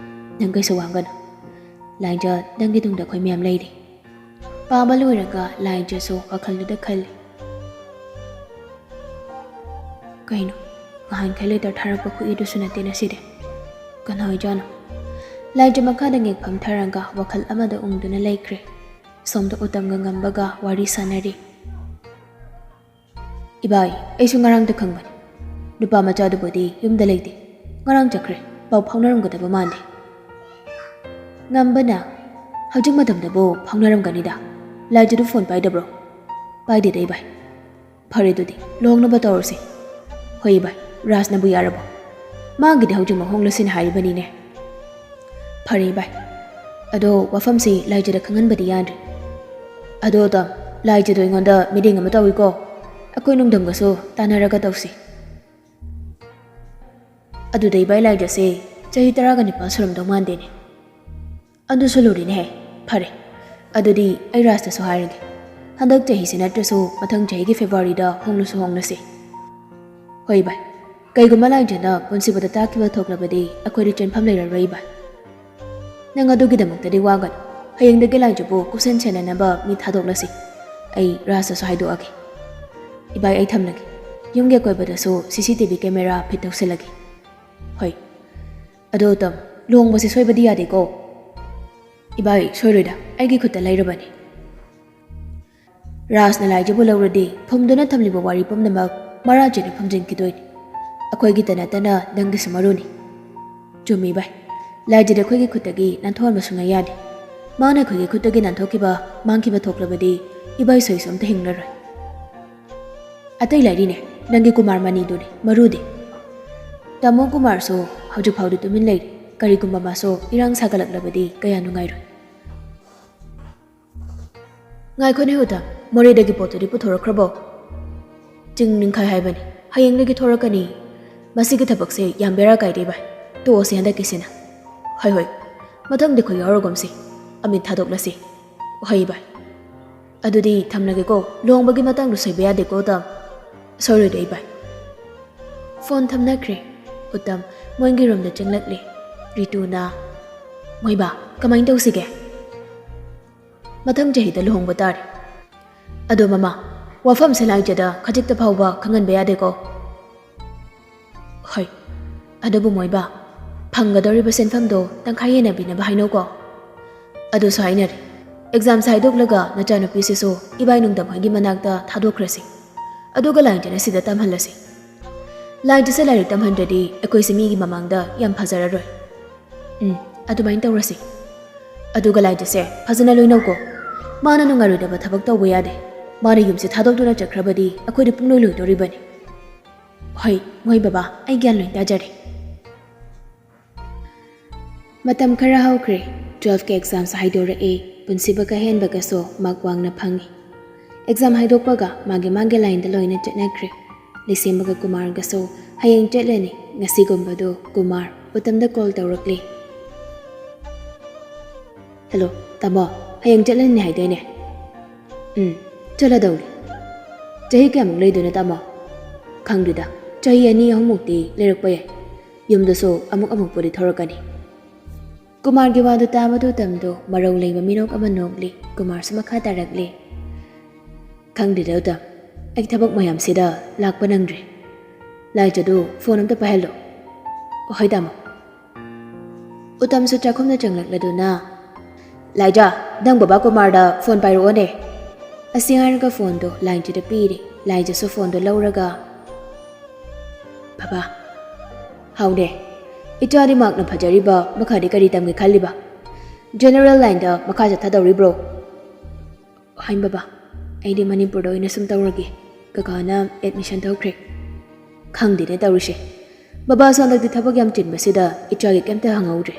ꯅꯪ ꯀꯩꯁꯨ ꯋꯥꯒꯅꯨ꯫ ꯂꯥꯏꯖ, ꯅꯪꯒꯤ ꯇꯨꯡꯗ ꯑꯩꯈꯣꯏ ꯃꯌꯥꯝ ꯂꯩꯔꯤ꯫" ꯄꯥꯕ ꯂꯣꯏꯔꯒ ꯂꯥꯏꯖꯁꯨ ꯋꯥꯈꯜꯗꯨꯗ ꯈꯜꯂꯤ꯫ "ꯀꯩꯅꯣ, ꯅꯍꯥꯟꯈꯩ ꯂꯦꯇꯔ ꯊꯥꯔꯛꯄ ꯈꯨꯏꯗꯨꯁꯨ ꯅꯠꯇꯦ ꯉꯁꯤꯗꯤ꯫ ꯀꯅꯥ ꯑꯣꯏꯖꯥꯠꯅꯣ?" ꯂꯥꯏꯖ ꯃꯈꯥꯗ ꯉꯦꯛ ꯐꯝꯊꯔꯒ ꯋꯥꯈꯜ ꯑꯃꯗ ꯎꯪꯗꯨꯅ ꯂꯩꯈ꯭ꯔꯦ꯫ ꯁꯣꯝꯗ ꯎꯇꯝꯒ ꯉꯝꯕꯒ ꯋꯥꯔꯤ ꯁꯥꯟꯅꯔꯤ꯫ "ꯏꯕꯥꯏ, ꯑꯩꯁꯨ ꯉꯔꯥꯡꯗ ꯈꯪꯕꯅꯤ꯫ ꯅꯨꯄꯥ ꯃꯆꯥꯗꯨꯕꯨꯗꯤ ꯌꯨꯝꯗ ꯂꯩꯇꯦ꯫ ꯉꯔꯥꯡ ꯆꯠꯈ꯭ꯔꯦ꯫ ꯄꯥꯎ ꯐꯥꯎꯅꯔꯝꯒꯗꯕ ꯃꯥꯟꯗꯦ꯫" ꯉꯝꯕꯅ, "ꯍꯧꯖꯤꯛ ꯃꯇꯝꯗꯕꯨ ꯐꯥꯎꯅꯔꯝꯒꯅꯤꯗ꯫ ꯂꯥꯏꯖꯗꯨ ꯐꯣꯟ ꯄꯥꯏꯗꯕ꯭ꯔꯣ?" "ꯄꯥꯏꯗꯦꯗ ꯏꯕꯥꯏ꯫" "ꯐꯔꯦ ꯑꯗꯨꯗꯤ, ꯂꯨꯍꯣꯡꯅꯕ ꯇꯧꯔꯁꯤ꯫" "ꯍꯣꯏ ꯏꯕꯥꯏ, ꯔꯥꯖꯅꯕꯨ ꯌꯥꯔꯕꯣ?" "ꯃꯥꯒꯤꯗꯤ ꯍꯧꯖꯤꯛꯃꯛ ꯍꯣꯡꯂꯁꯤꯅ ꯍꯥꯏꯔꯤꯕꯅꯤꯅꯦ꯫" "ꯐꯔꯦ ꯏꯕꯥꯏ, ꯑꯗꯣ ꯋꯥꯐꯝꯁꯤ ꯂꯥꯏꯖꯗ ꯈꯪꯍꯟꯕꯗꯤ ꯌꯥꯗ꯭ꯔꯤ꯫" "ꯑꯗꯣ ꯇꯥꯝ, ꯂꯥꯏꯖꯗꯣ ꯑꯩꯉꯣꯟꯗ ꯃꯤꯔꯦꯡ ꯑꯃ ꯇꯧꯏꯀꯣ꯫ ꯑꯩꯈꯣꯏ ꯅꯨꯡꯗꯝꯒꯁꯨ ꯇꯥꯟꯅꯔꯒ ꯇꯧꯁꯤ꯫" ꯑꯗꯨꯗ ꯏꯕꯥꯏ, ꯂꯥꯏꯖꯁꯦ ꯆꯍꯤ ꯇꯔꯥꯒ ꯅꯤꯄꯥꯜ ꯁꯨꯔꯝꯗꯧ ꯃꯥꯟꯗꯦꯅꯦ꯫ ꯑꯗꯨꯁꯨ ꯂꯨꯔꯤꯅꯦꯍꯦ꯫ ꯐꯔꯦ, ꯑꯗꯨꯗꯤ ꯑꯩ ꯔꯥꯖꯇꯁꯨ ꯍꯥꯏꯔꯒꯦ꯫ ꯍꯟꯗꯛ ꯆꯍꯤꯁꯤ ꯅꯠꯇ꯭ꯔꯁꯨ ꯃꯊꯪ ꯆꯍꯤꯒꯤ ꯐꯦꯕ꯭ꯔꯨꯋꯥꯔꯤꯗ ꯍꯣꯡꯂꯁꯨ ꯍꯣꯡꯂꯁꯤ꯫ ꯍꯣꯏ ꯏꯕꯥꯏ, ꯀꯩꯒꯨꯝꯕ ꯂꯥꯏꯖꯅ ꯄꯨꯟꯁꯤꯕꯗ ꯇꯥꯛꯈꯤꯕ ꯊꯣꯛꯂꯕꯗꯤ ꯑꯩꯈꯣꯏꯗꯤ ꯆꯦꯟꯐꯝ ꯂꯩꯔꯔꯣꯏ ꯏꯕꯥꯏ꯫ ꯅꯪ ꯑꯗꯨꯒꯤꯗꯃꯛꯇꯗꯤ ꯋꯥꯒꯅꯨ꯫ ꯍꯌꯦꯡꯗꯒꯤ ꯂꯥꯏꯖꯕꯨ ꯀꯨꯞꯁꯦꯟ ꯁꯦꯟꯅꯅꯕ ꯃꯤ ꯊꯥꯗꯣꯛꯂꯁꯤ꯫ ꯑꯩ ꯔꯥꯖꯇꯁꯨ ꯍꯥꯏꯗꯣꯛꯑꯒꯦ꯫ ꯏꯕꯥꯏ, ꯑꯩ ꯊꯝꯂꯒꯦ꯫ ꯌꯨꯝꯒꯤ ꯑꯀꯣꯏꯕꯗꯁꯨ C C T V camera fit ꯇꯧꯁꯤꯜꯂꯒꯦ꯫ ꯍꯣꯏ꯫ ꯑꯗꯣ ꯎꯇꯝ, ꯂꯨꯍꯣꯡꯕꯁꯦ ꯁꯣꯏꯕꯗꯤ ꯌꯥꯗꯦꯀꯣ? ꯏꯕꯥꯏ, ꯁꯣꯏꯔꯣꯏꯗ, ꯑꯩꯒꯤ ꯈꯨꯠꯇ ꯂꯩꯔꯕꯅꯤ꯫ ꯔꯥꯖꯅ ꯂꯥꯏꯖꯕꯨ ꯂꯧꯔꯗꯤ ꯐꯨꯝꯗꯨꯅ ꯊꯝꯂꯤꯕ ꯋꯥꯔꯤ ꯄꯨꯝꯅꯃꯛ ꯃꯔꯥ ꯆꯦꯟꯅ ꯐꯨꯝꯖꯤꯟꯈꯤꯗꯣꯏꯅꯤ꯫ ꯑꯩꯈꯣꯏꯒꯤꯇ ꯅꯠꯇꯅ ꯅꯪꯒꯤꯁꯨ ꯃꯔꯨꯅꯤ꯫ ꯆꯨꯝꯃꯤ ꯏꯕꯥꯏ, ꯂꯥꯏꯖꯗꯤ ꯑꯩꯈꯣꯏꯒꯤ ꯈꯨꯠꯇꯒꯤ ꯅꯥꯟꯊꯣꯛꯍꯟꯕ ꯁꯨꯡꯌꯥ ꯌꯥꯗꯦ꯫ ꯃꯥꯅ ꯑꯩꯈꯣꯏꯒꯤ ꯈꯨꯠꯇꯒꯤ ꯅꯥꯟꯊꯣꯛꯈꯤꯕ, ꯃꯥꯡꯈꯤꯕ ꯊꯣꯛꯂꯕꯗꯤ ꯏꯕꯥꯏ ꯁꯣꯏꯁꯨ ꯑꯝꯇ ꯍꯤꯡꯂꯔꯣꯏ꯫ ꯑꯇꯩ ꯂꯥꯏꯔꯤꯅꯦ, ꯅꯪꯒꯤ ꯀꯨꯃꯥꯔ ꯃꯅꯤꯗꯨꯅꯤ ꯃꯔꯨꯗꯤ꯫ ꯇꯥꯃꯣ ꯀꯨꯃꯥꯔꯁꯨ ꯍꯧꯖꯤꯛ ꯐꯥꯎꯗꯤ ꯇꯨꯃꯤꯟ ꯂꯩꯔꯤ꯫ ꯀꯔꯤꯒꯨꯝꯕ ꯃꯥꯁꯨ ꯏꯔꯥꯡ ꯁꯥꯒꯠꯂꯛꯂꯕꯗꯤ ꯀꯌꯥ ꯅꯨꯡꯉꯥꯏꯔꯣꯏ꯫ ꯉꯥꯏꯈꯣꯅꯦ ꯎꯇꯝ, ꯃꯣꯔꯦꯗꯒꯤ ꯄꯣꯠꯇꯨꯗꯤ ꯄꯨꯊꯣꯔꯛꯈ꯭ꯔꯕꯣ? ꯆꯤꯡ ꯅꯤꯡꯈꯥꯏ ꯍꯥꯏꯕꯅꯤ, ꯍꯌꯦꯡꯗꯒꯤ ꯊꯣꯔꯛꯀꯅꯤ꯫ ꯃꯁꯤꯒꯤ ꯊꯕꯛꯁꯦ ꯌꯥꯝ ꯕꯦꯔꯥ ꯀꯥꯏꯗꯦ ꯚꯥꯏ, ꯇꯣꯛꯑꯁꯤ ꯍꯟꯗꯛꯀꯤꯁꯤꯅ꯫ ꯍꯣꯏ ꯍꯣꯏ, ꯃꯊꯪꯗꯤ ꯑꯩꯈꯣꯏ ꯌꯥꯎꯔꯒꯨꯝꯁꯤ꯫ ꯑꯃꯤꯠ ꯊꯥꯗꯣꯛꯂꯁꯤ꯫ ꯍꯣꯏ ꯚꯥꯏ, ꯑꯗꯨꯗꯤ ꯊꯝꯂꯒꯦꯀꯣ꯫ ꯂꯨꯍꯣꯡꯕꯒꯤ ꯃꯇꯥꯡꯗꯣ ꯁꯣꯏꯕ ꯌꯥꯗꯦꯀꯣ ꯎꯇꯝ꯫ ꯁꯣꯏꯔꯣꯏꯗ ꯏꯕꯥꯏ꯫ ꯐꯣꯟ ꯊꯝꯅꯈ꯭ꯔꯦ꯫ ꯎꯇꯝ ꯃꯣꯏꯒꯤ ꯔꯨꯝꯗ ꯆꯪꯂꯛꯂꯦ꯫ ꯔꯤꯇꯨꯅ, "ꯃꯣꯏꯕꯥ, ꯀꯃꯥꯏꯅ ꯇꯧꯁꯤꯒꯦ?" "ꯃꯊꯪ ꯆꯍꯤꯗ ꯂꯨꯍꯣꯡꯕ ꯇꯥꯔꯦ꯫ ꯑꯗꯣ ꯃꯃꯥ, ꯋꯥꯐꯝꯁꯦ ꯂꯥꯏꯖꯗ ꯈꯖꯤꯛꯇ ꯐꯥꯎꯕ ꯈꯪꯍꯟꯕ ꯌꯥꯗꯦꯀꯣ?" "ꯍꯣꯏ, ꯑꯗꯨꯕꯨ ꯃꯣꯏꯕꯥ, ꯐꯪꯒꯗꯧꯔꯤꯕ ꯁꯦꯟꯐꯝꯗꯣ ꯇꯪꯈꯥꯏ ꯌꯦꯟꯅꯕꯤꯅꯕ ꯍꯥꯏꯅꯧꯀꯣ?" "ꯑꯗꯨꯁꯨ ꯍꯥꯏꯅꯔꯦ꯫ ꯑꯦꯛꯖꯥꯝꯁꯦ ꯍꯥꯏꯗꯣꯛꯂꯒ ꯅꯆꯥꯅꯨꯄꯤꯁꯤꯁꯨ ꯏꯕꯥꯏ ꯅꯨꯡꯗꯝ ꯍꯣꯏꯒꯤ ꯃꯅꯥꯛꯇ ꯊꯥꯗꯣꯛꯈ꯭ꯔꯁꯤ꯫ ꯑꯗꯨꯒ ꯂꯥꯏꯖꯅ ꯁꯤꯗ ꯇꯝꯍꯜꯂꯁꯤ꯫ ꯂꯥꯏꯖꯁꯦ ꯂꯥꯏꯔꯤꯛ ꯇꯝꯍꯟꯗ꯭ꯔꯗꯤ ꯑꯩꯈꯣꯏꯁꯦ ꯃꯤꯒꯤ ꯃꯃꯥꯡꯗ ꯌꯥꯝ ꯐꯖꯔꯔꯣꯏ꯫ ꯎꯝ, ꯑꯗꯨꯃꯥꯏꯅ ꯇꯧꯔꯁꯤ꯫ ꯑꯗꯨꯒ ꯂꯥꯏꯖꯁꯦ ꯐꯖꯅ ꯂꯣꯏꯅꯧꯀꯣ꯫ ꯃꯥꯅ ꯅꯨꯡꯉꯥꯏꯔꯣꯏꯗꯕ ꯊꯕꯛ ꯇꯧꯕ ꯌꯥꯗꯦ꯫ ꯃꯥꯅ ꯌꯨꯝꯁꯦ ꯊꯥꯗꯣꯛꯇꯨꯅ ꯆꯠꯈ꯭ꯔꯕꯗꯤ ꯑꯩꯈꯣꯏꯗꯤ ꯄꯨꯡꯂꯣꯏ ꯂꯣꯏꯗꯣꯔꯤꯕꯅꯤ꯫" "ꯍꯣꯏ, ꯃꯣꯏ ꯕꯕꯥ, ꯑꯩ ꯒ꯭ꯌꯥꯟ ꯂꯣꯏ ꯇꯥꯖꯔꯦ꯫" ꯃꯇꯝ ꯈꯔ ꯍꯧꯈ꯭ꯔꯦ꯫ ꯇꯨꯋꯦꯜꯐꯀꯤ ꯑꯦꯛꯖꯥꯝꯁ ꯍꯥꯏꯗꯣꯔꯛꯑꯦ꯫ ꯄꯨꯟꯁꯤꯕꯒ ꯍꯦꯟꯕꯒꯁꯨ ꯃꯥꯔꯛ ꯋꯥꯡꯅ ꯐꯪꯉꯤ꯫ ꯑꯦꯛꯖꯥꯝ ꯍꯥꯏꯗꯣꯛꯄꯒ ꯃꯥꯒꯤ ꯃꯥꯒꯤ ꯂꯥꯏꯟꯗ ꯂꯣꯏꯅ ꯆꯠꯅꯈ꯭ꯔꯦ꯫ ꯂꯤꯁꯦꯝꯕꯒ ꯀꯨꯃꯥꯔꯒꯁꯨ ꯍꯌꯦꯡ ꯆꯠꯂꯅꯤ꯫ ꯉꯁꯤꯒꯨꯝꯕꯗꯣ ꯀꯨꯃꯥꯔ ꯎꯇꯝꯗ ꯀꯣꯜ ꯇꯧꯔꯛꯂꯦ꯫ "ꯍꯜꯂꯣ, ꯇꯥꯃꯣ, ꯍꯌꯦꯡ ꯆꯠꯂꯅꯤ ꯍꯥꯏꯗꯥꯏꯅꯦ?" "ꯎꯝ, ꯆꯠꯂꯗꯧꯅꯤ꯫ ꯆꯍꯤ ꯀꯌꯥꯃꯨꯛ ꯂꯩꯗꯣꯏꯅꯣ, ꯇꯥꯃꯣ?" "ꯈꯪꯗ꯭ꯔꯤꯗ, ꯆꯍꯤ ꯑꯅꯤ ꯑꯍꯨꯝꯃꯨꯛꯇꯤ ꯂꯩꯔꯛꯄ ꯌꯥꯏ꯫ ꯌꯨꯝꯗꯁꯨ ꯑꯃꯨꯛ ꯑꯃꯨꯛꯄꯨꯗꯤ ꯊꯣꯔꯛꯀꯅꯤ꯫" ꯀꯨꯃꯥꯔꯒꯤ ꯋꯥꯗꯨ ꯇꯥꯕꯗꯨ ꯎꯇꯝꯗꯣ ꯃꯔꯧ ꯂꯩꯕ ꯃꯤꯅꯣꯛ ꯑꯃ ꯅꯣꯛꯂꯤ꯫ ꯀꯨꯃꯥꯔꯁꯨ ꯃꯈꯥ ꯇꯥꯔꯛꯂꯤ꯫ "ꯈꯪꯗꯦꯗ ꯎꯇꯝ, ꯑꯩ ꯊꯕꯛ ꯃꯌꯥꯝꯁꯤꯗ ꯂꯥꯛꯄ ꯅꯪꯗ꯭ꯔꯦ꯫ ꯂꯥꯏꯖꯗꯨ ꯐꯣꯟ ꯑꯝꯇ ꯄꯥꯏꯍꯜꯂꯣ꯫" "ꯍꯣꯏ ꯇꯥꯃꯣ꯫" ꯎꯇꯝꯁꯨ ꯆꯥꯛꯈꯨꯝꯗ ꯆꯪꯂꯛꯂꯗꯨꯅ, "ꯂꯥꯏꯖ, ꯅꯪ ꯕꯕꯥ ꯀꯨꯃꯥꯔꯗ ꯐꯣꯟ ꯄꯥꯏꯔꯛꯑꯣꯅꯦ꯫" ꯑꯁꯤ ꯍꯥꯏꯔꯒ ꯐꯣꯟꯗꯣ ꯂꯥꯏꯖꯗ ꯄꯤꯔꯦ꯫ ꯂꯥꯏꯖꯁꯨ ꯐꯣꯟꯗꯣ ꯂꯧꯔꯒ, "ꯕꯕꯥ꯫" "ꯍꯥꯎꯅꯦ, ꯏꯆꯥꯗꯤ ꯃꯥꯛꯅ ꯐꯖꯔꯤꯕ ꯃꯈꯥꯗꯤ ꯀꯔꯤ ꯇꯝꯒꯦ ꯈꯜꯂꯤꯕ? ꯖꯦꯅꯦꯔꯦꯜ ꯂꯥꯏꯟꯗ ꯃꯈꯥ ꯆꯠꯊꯗꯧꯔꯤꯕ꯭ꯔꯣ?" "ꯍꯣꯏ ꯕꯕꯥ, ꯑꯩꯗꯤ ꯃꯅꯤꯄꯨꯔꯗ ꯑꯣꯏꯅ ꯁꯨꯝ ꯇꯧꯔꯒꯦ꯫ ꯀꯀꯥꯅ ꯑꯦꯗꯃꯤꯁꯟ ꯇꯧꯈ꯭ꯔꯦ꯫ ꯈꯪꯗꯦꯅꯦ ꯇꯧꯔꯤꯁꯦ꯫ ꯕꯕꯥꯁꯨ ꯍꯟꯗꯛꯇꯤ ꯊꯕꯛ ꯌꯥꯝ ꯆꯤꯟꯕꯁꯤꯗ ꯏꯆꯥꯒꯤ ꯀꯩꯝꯇ ꯍꯪꯍꯧꯗ꯭ꯔꯦ꯫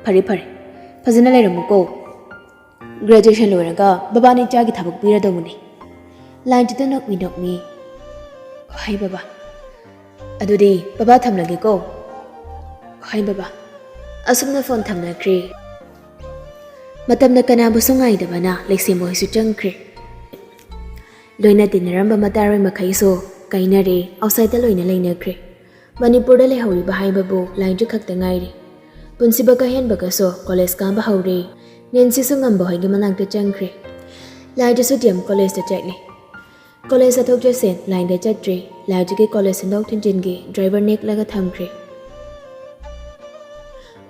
ꯐꯔꯦ ꯐꯔꯦ, ꯐꯖꯅ ꯂꯩꯔꯝꯃꯨꯀꯣ꯫ ꯒ꯭ꯔꯦꯖꯨꯑꯦꯁꯟ ꯂꯣꯏꯔꯒ ꯕꯕꯥꯅ ꯏꯆꯥꯒꯤ ꯊꯕꯛ ꯄꯤꯔꯗꯧꯕꯅꯤ꯫" ꯂꯥꯏꯖꯗ ꯅꯣꯛꯃꯤ ꯅꯣꯛꯃꯤ, "ꯍꯣꯏ ꯕꯕꯥ꯫ ꯑꯗꯨꯗꯤ ꯕꯕꯥ ꯊꯝꯂꯒꯦꯀꯣ꯫" "ꯍꯣꯏ ꯕꯕꯥ꯫" ꯑꯁꯨꯝꯅ ꯐꯣꯟ ꯊꯝꯅꯈ꯭ꯔꯦ꯫ ꯃꯇꯝꯅ ꯀꯅꯥꯕꯨꯁꯨ ꯉꯥꯏꯗꯕꯅ ꯂꯩꯁꯦꯝꯕ ꯍꯣꯏꯁꯨ ꯆꯪꯈ꯭ꯔꯦ꯫ ꯂꯣꯏꯅ ꯇꯤꯟꯅꯔꯝꯕ ꯃꯇꯥꯔꯣꯏ ꯃꯈꯩꯁꯨ ꯀꯥꯏꯅꯔꯦ, ꯑꯥꯎꯠꯁꯥꯏꯗꯇ ꯂꯣꯏꯅ ꯂꯩꯅꯈ꯭ꯔꯦ꯫ ꯃꯅꯤꯄꯨꯔꯗ ꯂꯩꯍꯧꯔꯤꯕ ꯍꯥꯏꯕꯕꯨ ꯂꯥꯏꯖ ꯈꯛꯇ ꯉꯥꯏꯔꯦ꯫ ꯄꯨꯟꯁꯤꯕꯒ ꯍꯦꯟꯕꯒꯁꯨ ꯀꯣꯂꯦꯖ ꯀꯥꯕ ꯍꯧꯔꯦ꯫ ꯅꯦꯟꯁꯤꯁꯨ ꯉꯝꯕ ꯍꯣꯏꯒꯤ ꯃꯅꯥꯛꯇ ꯆꯪꯈ꯭ꯔꯦ꯫ ꯂꯥꯏꯖꯁꯨ ꯗꯤ ꯑꯦꯝ ꯀꯣꯂꯦꯖꯇ ꯆꯠꯂꯦ꯫ ꯀꯣꯂꯦꯖ ꯆꯠꯊꯣꯛ ꯆꯠꯁꯤꯟ ꯂꯥꯏꯟꯗ ꯆꯠꯇ꯭ꯔꯦ꯫ ꯂꯥꯏꯖꯒꯤ ꯀꯣꯂꯦꯖ ꯊꯤꯟꯗꯣꯛ ꯊꯤꯟꯖꯤꯟꯒꯤ ꯗ꯭ꯔꯥꯏꯚꯔ ꯅꯦꯛꯂꯒ ꯊꯝꯈ꯭ꯔꯦ꯫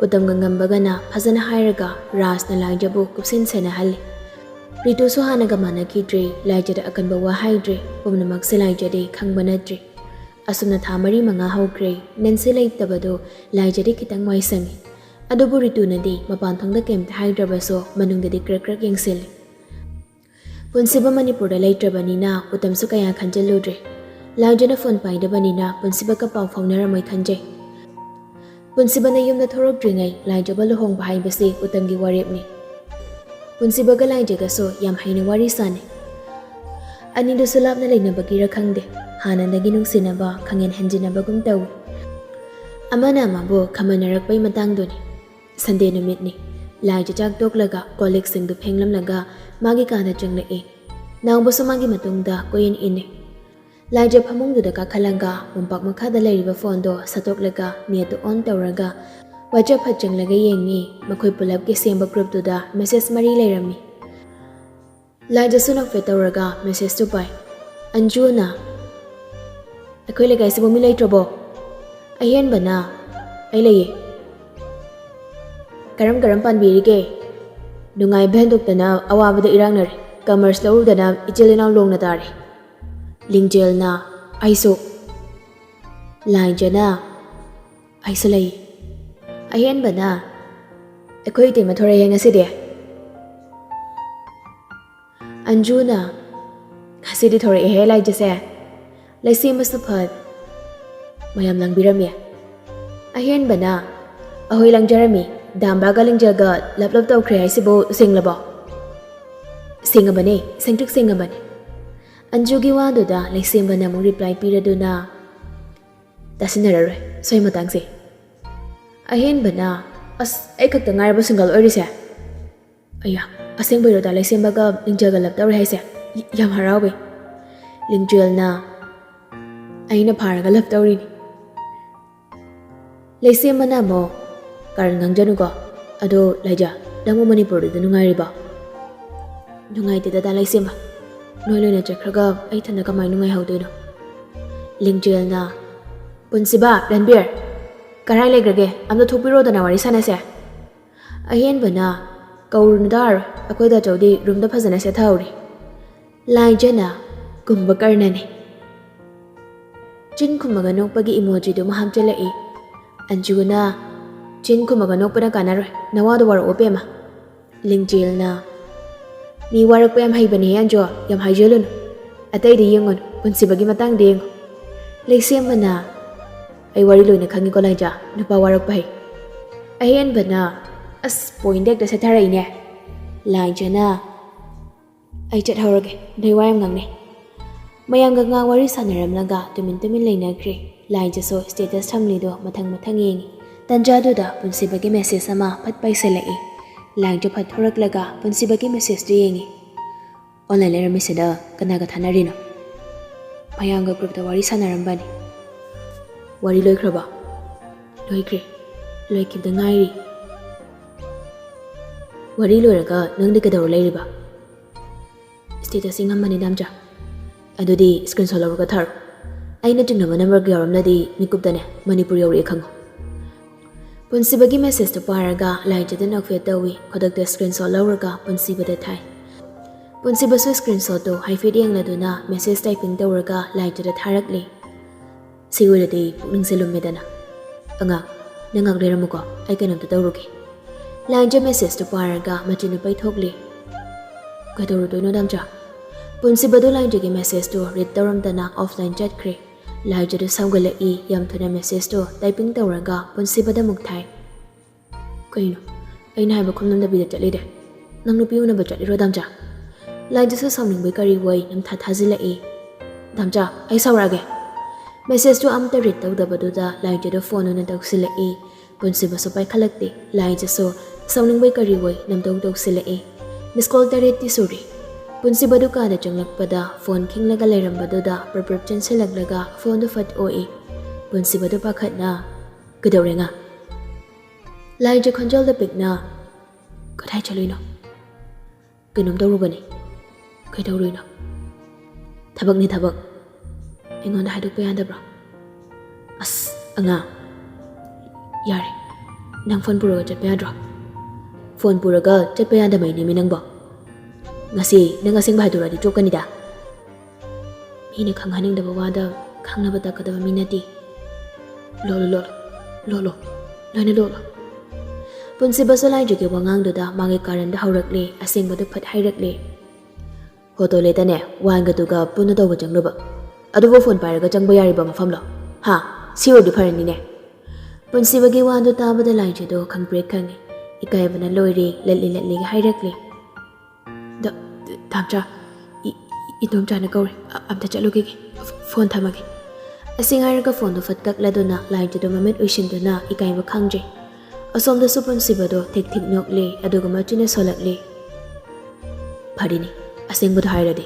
ꯎꯇꯝꯒ ꯉꯝꯕꯒꯅ ꯐꯖꯅ ꯍꯥꯏꯔꯒ ꯔꯥꯖꯅ ꯂꯥꯏꯖꯕꯨ ꯀꯨꯞꯁꯤꯟ ꯁꯦꯟꯅꯍꯜꯂꯤ꯫ ꯔꯤꯇꯨꯁꯨ ꯍꯥꯟꯅꯒ ꯃꯥꯟꯅꯈꯤꯗ꯭ꯔꯦ꯫ ꯂꯥꯏꯖꯗ ꯑꯀꯟꯕ ꯋꯥ ꯍꯥꯏꯗ꯭ꯔꯦ꯫ ꯄꯨꯝꯅꯃꯛꯁꯦ ꯂꯥꯏꯖꯗꯤ ꯈꯪꯕ ꯅꯠꯇ꯭ꯔꯦ꯫ ꯑꯁꯨꯝꯅ ꯊꯥ ꯃꯔꯤ ꯃꯉꯥ ꯍꯧꯈ꯭ꯔꯦ꯫ ꯅꯦꯟꯁꯤ ꯂꯩꯇꯕꯗꯨ ꯂꯥꯏꯖꯗꯤ ꯈꯤꯇꯪ ꯋꯥꯏꯁꯪꯉꯤ꯫ ꯑꯗꯨꯕꯨ ꯔꯤꯇꯨꯅꯗꯤ ꯃꯄꯥꯟ ꯊꯣꯡꯗ ꯀꯩꯝꯇ ꯍꯥꯏꯗ꯭ꯔꯕꯁꯨ ꯃꯅꯨꯡꯗꯗꯤ ꯀ꯭ꯔꯛ ꯀ꯭ꯔꯛ ꯌꯦꯡꯁꯤꯜꯂꯤ꯫ ꯄꯨꯟꯁꯤꯕ ꯃꯅꯤꯄꯨꯔꯗ ꯂꯩꯇ꯭ꯔꯕꯅꯤꯅ ꯎꯇꯝꯁꯨ ꯀꯌꯥ ꯈꯟꯖꯤꯜꯂꯨꯗ꯭ꯔꯦ꯫ ꯂꯥꯏꯖꯅ ꯐꯣꯟ ꯄꯥꯏꯗꯕꯅꯤꯅ ꯄꯨꯟꯁꯤꯕꯒ ꯄꯥꯎ ꯐꯥꯎꯅꯔꯝꯃꯣꯏ ꯈꯟꯖꯩ꯫ ꯄꯨꯟꯁꯤꯕꯅ ꯌꯨꯝꯗ ꯊꯣꯔꯛꯇ꯭ꯔꯤꯉꯩ ꯂꯥꯏꯖꯕ ꯂꯨꯍꯣꯡꯕ ꯍꯥꯏꯕꯁꯤ ꯎꯇꯝꯒꯤ ꯋꯥꯔꯦꯞꯅꯤ꯫ ꯄꯨꯟꯁꯤꯕꯒ ꯂꯥꯏꯖꯒꯁꯨ ꯌꯥꯝ ꯍꯩꯅ ꯋꯥꯔꯤ ꯁꯥꯟꯅꯩ꯫ ꯑꯅꯤꯗꯨꯁꯨ ꯂꯥꯞꯅ ꯂꯩꯅꯕꯒꯤꯔ ꯈꯪꯗꯦ, ꯍꯥꯟꯅꯗꯒꯤ ꯅꯨꯡꯁꯤꯅꯕ ꯈꯪꯍꯦꯟ ꯍꯦꯟꯖꯤꯟꯅꯕꯒꯨꯝ ꯇꯧꯏ꯫ ꯑꯃꯅ ꯑꯃꯕꯨ ꯈꯝꯕꯟꯅꯔꯛꯄꯩ ꯃꯇꯥꯡꯗꯨꯅꯤ꯫ ꯁꯟꯗꯦ ꯅꯨꯃꯤꯠꯅꯤ꯫ ꯂꯥꯏꯖ ꯆꯥꯛ ꯇꯣꯛꯂꯒ ꯀꯣꯜ ꯂꯤꯛꯁꯤꯡꯗꯨ ꯐꯦꯡꯂꯝꯂꯒ ꯃꯥꯒꯤ ꯀꯥꯗ ꯆꯪꯂꯛꯏ꯫ ꯅꯥꯎꯕꯁꯨ ꯃꯥꯒꯤ ꯃꯇꯨꯡꯗ ꯀꯣꯏꯏꯟ ꯏꯟꯅꯤ꯫ ꯂꯥꯏꯖ ꯐꯃꯨꯡꯗꯨꯗ ꯀꯥꯈꯠꯂꯒ ꯃꯣꯝꯄꯥꯛ ꯃꯈꯥꯗ ꯂꯩꯔꯤꯕ ꯐꯣꯟꯗꯣ ꯁꯠꯇꯣꯛꯂꯒ ꯅꯦꯠꯇꯨ ꯑꯣꯟ ꯇꯧꯔꯒ WhatsApp ꯐꯠ ꯆꯪꯂꯒ ꯌꯦꯡꯉꯤ꯫ ꯃꯈꯣꯏ ꯄꯨꯂꯞꯀꯤ ꯁꯦꯝꯕ ꯒ꯭ꯔꯨꯞꯇꯨꯗ ꯃꯦꯁꯦꯖ ꯃꯔꯤ ꯂꯩꯔꯝꯃꯤ꯫ ꯂꯥꯏꯖꯁꯨ ꯅꯣꯛꯐꯦꯠ ꯇꯧꯔꯒ ꯃꯦꯁꯦꯖꯇꯨ ꯄꯥꯏ꯫ ꯑꯟꯖꯨꯅ, "ꯑꯩꯈꯣꯏ ꯂꯩꯀꯥꯏꯁꯤꯕꯨ ꯃꯤ ꯂꯩꯇ꯭ꯔꯕꯣ?" ꯑꯍꯦꯟꯕꯅ, "ꯑꯩ ꯂꯩꯌꯦ꯫ ꯀꯔꯝ ꯀꯔꯝ ꯄꯥꯟꯕꯤꯔꯤꯒꯦ? ꯅꯨꯡꯉꯥꯏꯕ ꯍꯦꯟꯗꯣꯛꯇꯅ ꯑꯋꯥꯕꯗ ꯏꯔꯥꯡꯅꯔꯦ꯫ ꯀꯃꯔꯁ ꯂꯧꯔꯨꯗꯅ ꯏꯆꯤꯜ ꯏꯅꯥꯎ ꯂꯣꯡꯅ ꯇꯥꯔꯦ꯫" ꯂꯤꯡꯖꯦꯜꯅ, "ꯑꯩꯁꯨ꯫" ꯂꯥꯏꯖꯅ, "ꯑꯩꯁꯨ ꯂꯩ꯫" ꯑꯍꯦꯟꯕꯅ, "ꯑꯩꯈꯣꯏ ꯏꯇꯩꯃ ꯊꯣꯔꯛꯑꯦ ꯉꯁꯤꯗꯤ꯫" ꯑꯟꯖꯨꯅ, "ꯉꯁꯤꯗꯤ ꯊꯣꯔꯛꯑꯦꯍꯦ ꯂꯥꯏꯖꯁꯦ꯫ ꯂꯩꯁꯦꯝꯕꯁꯨ ꯐꯠ ꯃꯌꯥꯝ ꯂꯥꯡꯕꯤꯔꯝꯃꯦ꯫" ꯑꯍꯦꯟꯕꯅ, "ꯑꯍꯣꯏ ꯂꯥꯡꯖꯔꯝꯃꯤ꯫ ꯗꯥꯝꯕꯥꯒ ꯂꯤꯡꯖꯦꯜꯒ ꯂꯞ ꯂꯞ ꯇꯧꯈ꯭ꯔꯦ ꯍꯥꯏꯁꯤꯕꯨ ꯁꯦꯡꯂꯕꯣ?" "ꯁꯦꯡꯉꯕꯅꯦ, ꯁꯦꯡꯇ꯭ꯔꯤꯛ ꯁꯦꯡꯉꯕꯅꯦ꯫" ꯑꯟꯖꯨꯒꯤ ꯋꯥꯗꯨꯗ ꯂꯩꯁꯦꯝꯕꯅ ꯑꯃꯨꯛ ꯔꯤꯄ꯭ꯂꯥꯏ ꯄꯤꯔꯗꯨꯅ, "ꯇꯥꯁꯤꯟꯅꯔꯔꯣꯏ ꯁ꯭ꯋꯥꯏ ꯃꯇꯥꯡꯁꯦ꯫" ꯑꯍꯦꯟꯕꯅ, "ꯑꯁ, ꯑꯩ ꯈꯛꯇ ꯉꯥꯏꯔꯕ ꯁꯤꯡꯒꯜ ꯑꯣꯏꯔꯤꯁꯦ?" "ꯑꯌꯥ, ꯑꯁꯦꯡꯕꯩꯔꯣ ꯗꯥ ꯂꯩꯁꯦꯝꯕꯒ ꯂꯤꯡꯖꯦꯜꯒ ꯂꯞ ꯇꯧꯔꯦ ꯍꯥꯏꯁꯦ? ꯌꯥꯝ ꯍꯔꯥꯎꯋꯦ꯫" ꯂꯤꯡꯖꯦꯜꯅ, "ꯑꯩꯅ ꯐꯥꯔꯒ ꯂꯞ ꯇꯧꯔꯤꯅꯤ꯫" ꯂꯩꯁꯦꯝꯕꯅ ꯑꯃꯨꯛ, "ꯀꯥꯔꯟ ꯉꯥꯡꯖꯅꯨꯀꯣ꯫ ꯑꯗꯣ ꯂꯥꯏꯖ, ꯅꯪꯕꯨ ꯃꯅꯤꯄꯨꯔꯗꯨꯗ ꯅꯨꯡꯉꯥꯏꯔꯤꯕꯣ?" "ꯅꯨꯡꯉꯥꯏꯇꯦꯗ ꯗꯥ ꯂꯩꯁꯦꯝꯕ꯫ ꯅꯣꯏ ꯂꯣꯏꯅ ꯆꯠꯈ꯭ꯔꯒ ꯑꯩ ꯏꯊꯟꯗ ꯀꯃꯥꯏ ꯅꯨꯡꯉꯥꯏꯍꯧꯗꯣꯏꯅꯣ?" ꯂꯤꯡꯖꯦꯜꯅ, "ꯄꯨꯟꯁꯤꯕ, ꯔꯟꯕꯤꯔ, ꯀꯔꯥꯏ ꯂꯩꯈ꯭ꯔꯒꯦ? ꯑꯝꯇ ꯊꯣꯛꯄꯤꯔꯣꯗꯅ ꯋꯥꯔꯤ ꯁꯥꯟꯅꯁꯦ꯫" ꯑꯍꯦꯟꯕꯅ, "ꯀꯧꯔꯨꯅꯨꯗ, ꯑꯩꯈꯣꯏ ꯗꯥꯆꯧꯗꯤ ꯔꯨꯝꯗ ꯐꯖꯅ ꯁꯦꯠꯊꯍꯧꯔꯤ꯫" ꯂꯥꯏꯖꯅ, "ꯀꯨꯝꯚꯀꯔꯅꯅꯤ꯫" ꯆꯤꯟ ꯈꯨꯝꯃꯒ ꯅꯣꯛꯄꯒꯤ ꯏꯃꯣꯖꯤꯗꯨ ꯑꯃ ꯍꯥꯞꯆꯤꯜꯂꯛꯏ꯫ ꯑꯟꯖꯨꯅ, "ꯆꯤꯟ ꯈꯨꯝꯃꯒ ꯅꯣꯛꯄꯅ ꯀꯥꯟꯅꯔꯣꯏ, ꯅꯋꯥꯗꯣ ꯋꯥꯔꯛꯑꯣ ꯄꯦꯝꯃ꯫" ꯂꯤꯡꯖꯦꯜꯅ, "ꯃꯤ ꯋꯥꯔꯛꯄ ꯌꯥꯝ ꯍꯩꯕꯅꯦ ꯑꯟꯖꯨ, ꯌꯥꯝ ꯍꯥꯏꯖꯜꯂꯨꯅꯨ꯫ ꯑꯇꯩꯗꯤ ꯌꯦꯡꯉꯨꯅꯨ, ꯄꯨꯟꯁꯤꯕꯒꯤ ꯃꯇꯥꯡꯗ ꯌꯦꯡꯉꯨ꯫" ꯂꯩꯁꯦꯝꯕꯅ, "ꯑꯩ ꯋꯥꯔꯤ ꯂꯣꯏꯅ ꯈꯪꯉꯤꯀꯣ ꯂꯥꯏꯖ, ꯅꯨꯄꯥ ꯋꯥꯔꯛꯄ ꯍꯩ꯫" ꯑꯍꯦꯟꯕꯅ, "ꯑꯁ, ꯄꯣꯏꯟꯗ ꯍꯦꯛꯇ ꯁꯦꯠꯊꯔꯛꯏꯅꯦ꯫" ꯂꯥꯏꯖꯅ, "ꯑꯩ ꯆꯠꯍꯧꯔꯒꯦ, ꯅꯣꯏ ꯋꯥ ꯌꯥꯝ ꯉꯥꯡꯅꯩ꯫" ꯃꯌꯥꯝꯒ ꯉꯥ ꯋꯥꯔꯤ ꯁꯥꯟꯅꯔꯝꯂꯒ ꯇꯨꯃꯤꯟ ꯇꯨꯃꯤꯟ ꯂꯩꯅꯈ꯭ꯔꯦ꯫ ꯂꯥꯏꯖꯁꯨ status ꯊꯝꯂꯤꯗꯣ ꯃꯊꯪ ꯃꯊꯪ ꯌꯦꯡꯉꯤ꯫ ꯇꯟꯖꯥꯗꯨꯗ ꯄꯨꯟꯁꯤꯕꯒꯤ message ꯑꯃ ꯐꯠ ꯄꯥꯏꯁꯜꯂꯛꯏ꯫ ꯂꯥꯏꯖ ꯐꯠ ꯊꯣꯔꯛꯂꯒ ꯄꯨꯟꯁꯤꯕꯒꯤ messageꯇꯨ ꯌꯦꯡꯉꯤ꯫ "Online ꯂꯩꯔꯝꯃꯤꯁꯤꯗ ꯀꯅꯥꯒ ꯊꯥꯅꯔꯤꯅꯣ?" "ꯃꯌꯥꯝꯒ groupꯇ ꯋꯥꯔꯤ ꯁꯥꯟꯅꯔꯝꯕꯅꯤ꯫" "ꯋꯥꯔꯤ ꯂꯣꯏꯈ꯭ꯔꯕ?" "ꯂꯣꯏꯈ꯭ꯔꯦ꯫ ꯂꯣꯏꯈꯤꯕꯗ ꯉꯥꯏꯔꯤ꯫" "ꯋꯥꯔꯤ ꯂꯣꯏꯔꯒ ꯅꯪꯗꯤ ꯀꯩꯗꯧꯔ ꯂꯩꯔꯤꯕ?" "Status ꯌꯦꯡꯉꯝꯕꯅꯤ ꯗꯥꯝꯆꯥ꯫" "ꯑꯗꯨꯗꯤ screenshot ꯂꯧꯔꯒ ꯊꯥꯔꯛꯑꯣ꯫ ꯑꯩꯅ ꯆꯤꯡꯅꯕ numberꯒ ꯌꯥꯎꯔꯝꯂꯗꯤ ꯃꯤꯀꯨꯞꯇꯅꯦ ꯃꯅꯤꯄꯨꯔ ꯌꯧꯔꯛꯑꯦ ꯈꯪꯉꯨ꯫" ꯄꯨꯟꯁꯤꯕꯒꯤ messageꯇꯨ ꯄꯥꯔꯒ ꯂꯥꯏꯖꯗ ꯅꯣꯛꯐꯦꯠ ꯇꯧꯏ꯫ ꯈꯨꯗꯛꯇ screenshot ꯂꯧꯔꯒ ꯄꯨꯟꯁꯤꯕꯗ ꯊꯥꯏ꯫ ꯄꯨꯟꯁꯤꯕꯁꯨ screenshotꯇꯨ ꯍꯥꯏꯐꯦꯠ ꯌꯦꯡꯂꯗꯨꯅ message typing ꯇꯧꯔꯒ ꯂꯥꯏꯖꯗ ꯊꯥꯔꯛꯂꯤ꯫ "ꯁꯤ ꯑꯣꯏꯔꯗꯤ ꯄꯨꯛꯅꯤꯡꯁꯦ ꯂꯨꯝꯃꯦꯗꯅ꯫ ꯑꯉꯥꯡ, ꯅꯪ ꯉꯥꯛ ꯂꯩꯔꯝꯃꯨꯀꯣ, ꯑꯩ ꯀꯩꯅꯣꯝꯇ ꯇꯧꯔꯨꯒꯦ꯫" ꯂꯥꯏꯖ messageꯇꯨ ꯄꯥꯔꯒ ꯃꯆꯤꯟꯗꯨ ꯄꯩꯊꯣꯛꯂꯤ꯫ "ꯀꯩꯗꯧꯔꯨꯗꯣꯏꯅꯣ ꯗꯥꯝꯆꯥ?" ꯄꯨꯟꯁꯤꯕꯗꯨ ꯂꯥꯏꯖꯒꯤ messageꯇꯨ read ꯇꯧꯔꯝꯗꯅ offline ꯆꯠꯈ꯭ꯔꯦ꯫ ꯂꯥꯏꯖꯗꯨ ꯁꯥꯎꯒꯠꯂꯛꯏ꯫ ꯌꯥꯝ ꯊꯨꯅ messageꯇꯨ typing ꯇꯧꯔꯒ ꯄꯨꯟꯁꯤꯕꯗ ꯑꯃꯨꯛ ꯊꯥꯏ꯫ "ꯀꯩꯅꯣ, ꯑꯩꯅ ꯍꯥꯏꯕ ꯈꯨꯝꯂꯝꯗꯕꯤꯗ ꯆꯠꯂꯤꯗꯤ? ꯅꯪ ꯅꯨꯄꯤ ꯎꯅꯕ ꯆꯠꯂꯤꯔꯣ ꯗꯥꯝꯆꯥ?" ꯂꯥꯏꯖꯁꯨ ꯁꯥꯎꯅꯤꯡꯕꯩ ꯀꯔꯤ ꯑꯣꯏ ꯅꯝꯊꯥ ꯊꯥꯖꯤꯜꯂꯛꯏ꯫ "ꯗꯥꯝꯆꯥ, ꯑꯩ ꯁꯥꯎꯔꯛꯑꯒꯦ꯫" Messageꯇꯨ ꯑꯝꯇ read ꯇꯧꯗꯕꯗꯨꯗ ꯂꯥꯏꯖꯗꯨ phone ꯑꯣꯏꯅ ꯇꯧꯁꯤꯜꯂꯛꯏ꯫ ꯄꯨꯟꯁꯤꯕꯁꯨ ꯄꯥꯏꯈꯠꯂꯛꯇꯦ꯫ ꯂꯥꯏꯖꯁꯨ ꯁꯥꯎꯅꯤꯡꯕꯩ ꯀꯔꯤ ꯑꯣꯏ ꯅꯝꯗꯧ ꯇꯧꯁꯤꯜꯂꯛꯏ꯫ Miss call ꯇꯔꯦꯠꯇꯤ ꯁꯨꯔꯦ꯫ ꯄꯨꯟꯁꯤꯕꯗꯨ ꯀꯥꯗ ꯆꯪꯂꯛꯄꯗ phone ꯈꯤꯡꯂꯒ ꯂꯩꯔꯝꯕꯗꯨꯗ ꯄ꯭ꯔꯞ ꯄ꯭ꯔꯞ ꯆꯦꯟꯁꯤꯜꯂꯛꯂꯒ phoneꯗꯨ ꯐꯠ ꯑꯣꯛꯏ꯫ ꯄꯨꯟꯁꯤꯕꯗꯨ ꯄꯥꯈꯠꯅ, "ꯀꯩꯗꯧꯔꯦ ꯉꯥ?" ꯂꯥꯏꯖ ꯈꯣꯟꯖꯦꯜꯗ ꯄꯤꯛꯅ, "ꯀꯗꯥꯏ ꯆꯠꯂꯨꯏꯅꯣ?" "ꯀꯩꯅꯣꯝ ꯇꯧꯔꯨꯕꯅꯤ꯫" "ꯀꯩꯗꯧꯔꯨꯏꯅꯣ?" "ꯊꯕꯛꯅꯤ ꯊꯕꯛ꯫ ꯑꯩꯉꯣꯟꯗ ꯍꯥꯏꯗꯣꯛꯄ ꯌꯥꯗꯕ꯭ꯔꯣ?" "ꯑꯁ ꯑꯉꯥꯡ, ꯌꯥꯔꯦ, ꯅꯪ phone ꯄꯨꯔꯒ ꯆꯠꯄ ꯌꯥꯗ꯭ꯔꯣ?" "Phone ꯄꯨꯔꯒ ꯆꯠꯄ ꯌꯥꯗꯕꯩꯅꯦꯃꯤ ꯅꯪꯕꯣ꯫ ꯉꯁꯤ ꯅꯪ ꯑꯁꯦꯡꯕ ꯍꯥꯏꯗꯣꯔꯛꯑꯗꯤ ꯆꯣꯞꯀꯅꯤꯗ꯫" "ꯃꯤꯅ ꯈꯪꯍꯟꯅꯤꯡꯗꯕ ꯋꯥꯗ ꯈꯪꯅꯕ ꯇꯥꯛꯀꯗꯕ ꯃꯤ ꯅꯠꯇꯦ꯫ ꯂꯣꯠꯂꯣ, ꯂꯣꯠꯂꯣ, ꯂꯣꯠꯂꯣ, ꯂꯣꯏꯅ ꯂꯣꯠꯂꯣ꯫" ꯄꯨꯟꯁꯤꯕꯁꯨ ꯂꯥꯏꯖꯒꯤ ꯋꯥꯉꯥꯡꯗꯨꯗ ꯃꯥꯒꯤ ꯀꯥꯔꯟꯗ ꯍꯧꯔꯛꯂꯦ, ꯑꯁꯦꯡꯕꯗꯨ ꯐꯠ ꯍꯥꯏꯔꯛꯂꯦ꯫ "Photo ꯂꯦꯠꯇꯅꯦ wineꯒꯗꯨꯒ ꯄꯨꯟꯅ ꯇꯧꯕ ꯆꯪꯂꯨꯕ꯫ ꯑꯗꯨꯕꯨ phone ꯄꯥꯏꯔꯒ ꯆꯪꯕ ꯌꯥꯔꯤꯕ ꯃꯐꯝꯂꯣ? ꯍꯥ? ꯁꯤ ꯑꯣꯏꯔꯗꯤ ꯐꯔꯅꯤꯅꯦ꯫" ꯄꯨꯟꯁꯤꯕꯒꯤ ꯋꯥꯗꯨ ꯇꯥꯕꯗ ꯂꯥꯏꯖꯗꯣ ꯈꯪꯄ꯭ꯔꯦꯛ ꯈꯪꯉꯤ꯫ ꯏꯀꯥꯏꯕꯅ ꯂꯣꯏꯔꯦ, ꯂꯠꯂꯤ ꯂꯠꯂꯤꯒ ꯍꯥꯏꯔꯛꯂꯦ꯫ "ꯗ-, ꯗ-, ꯗꯥꯝꯆꯥ, ꯏ-, ꯏ-, ꯏꯗꯣꯝꯆꯥꯅ ꯀꯧꯔꯦ꯫ ꯑ-, ꯑꯝꯇ ꯆꯠꯂꯨꯈꯤꯒꯦ꯫ ꯐ-, phone ꯊꯝꯃꯒꯦ꯫" ꯑꯁꯤ ꯍꯥꯏꯔꯒ ꯐꯣꯟꯗꯣ ꯐꯠ ꯀꯛꯂꯗꯨꯅ ꯂꯥꯏꯟꯗꯨꯗ ꯃꯃꯤꯠ ꯎꯏꯁꯤꯟꯗꯨꯅ ꯏꯀꯥꯏꯕ ꯈꯪꯗ꯭ꯔꯦ꯫ ꯑꯁꯣꯝꯗꯁꯨ ꯄꯨꯟꯁꯤꯕꯗꯣ ꯊꯤꯛ ꯊꯤꯛ ꯅꯣꯛꯂꯤ, ꯑꯗꯨꯒ ꯃꯆꯤꯟꯅ ꯁꯣꯜꯂꯛꯂꯤ꯫ "ꯐꯔꯦꯅꯦ, ꯑꯁꯦꯡꯕꯗꯣ ꯍꯥꯏꯔꯗꯤ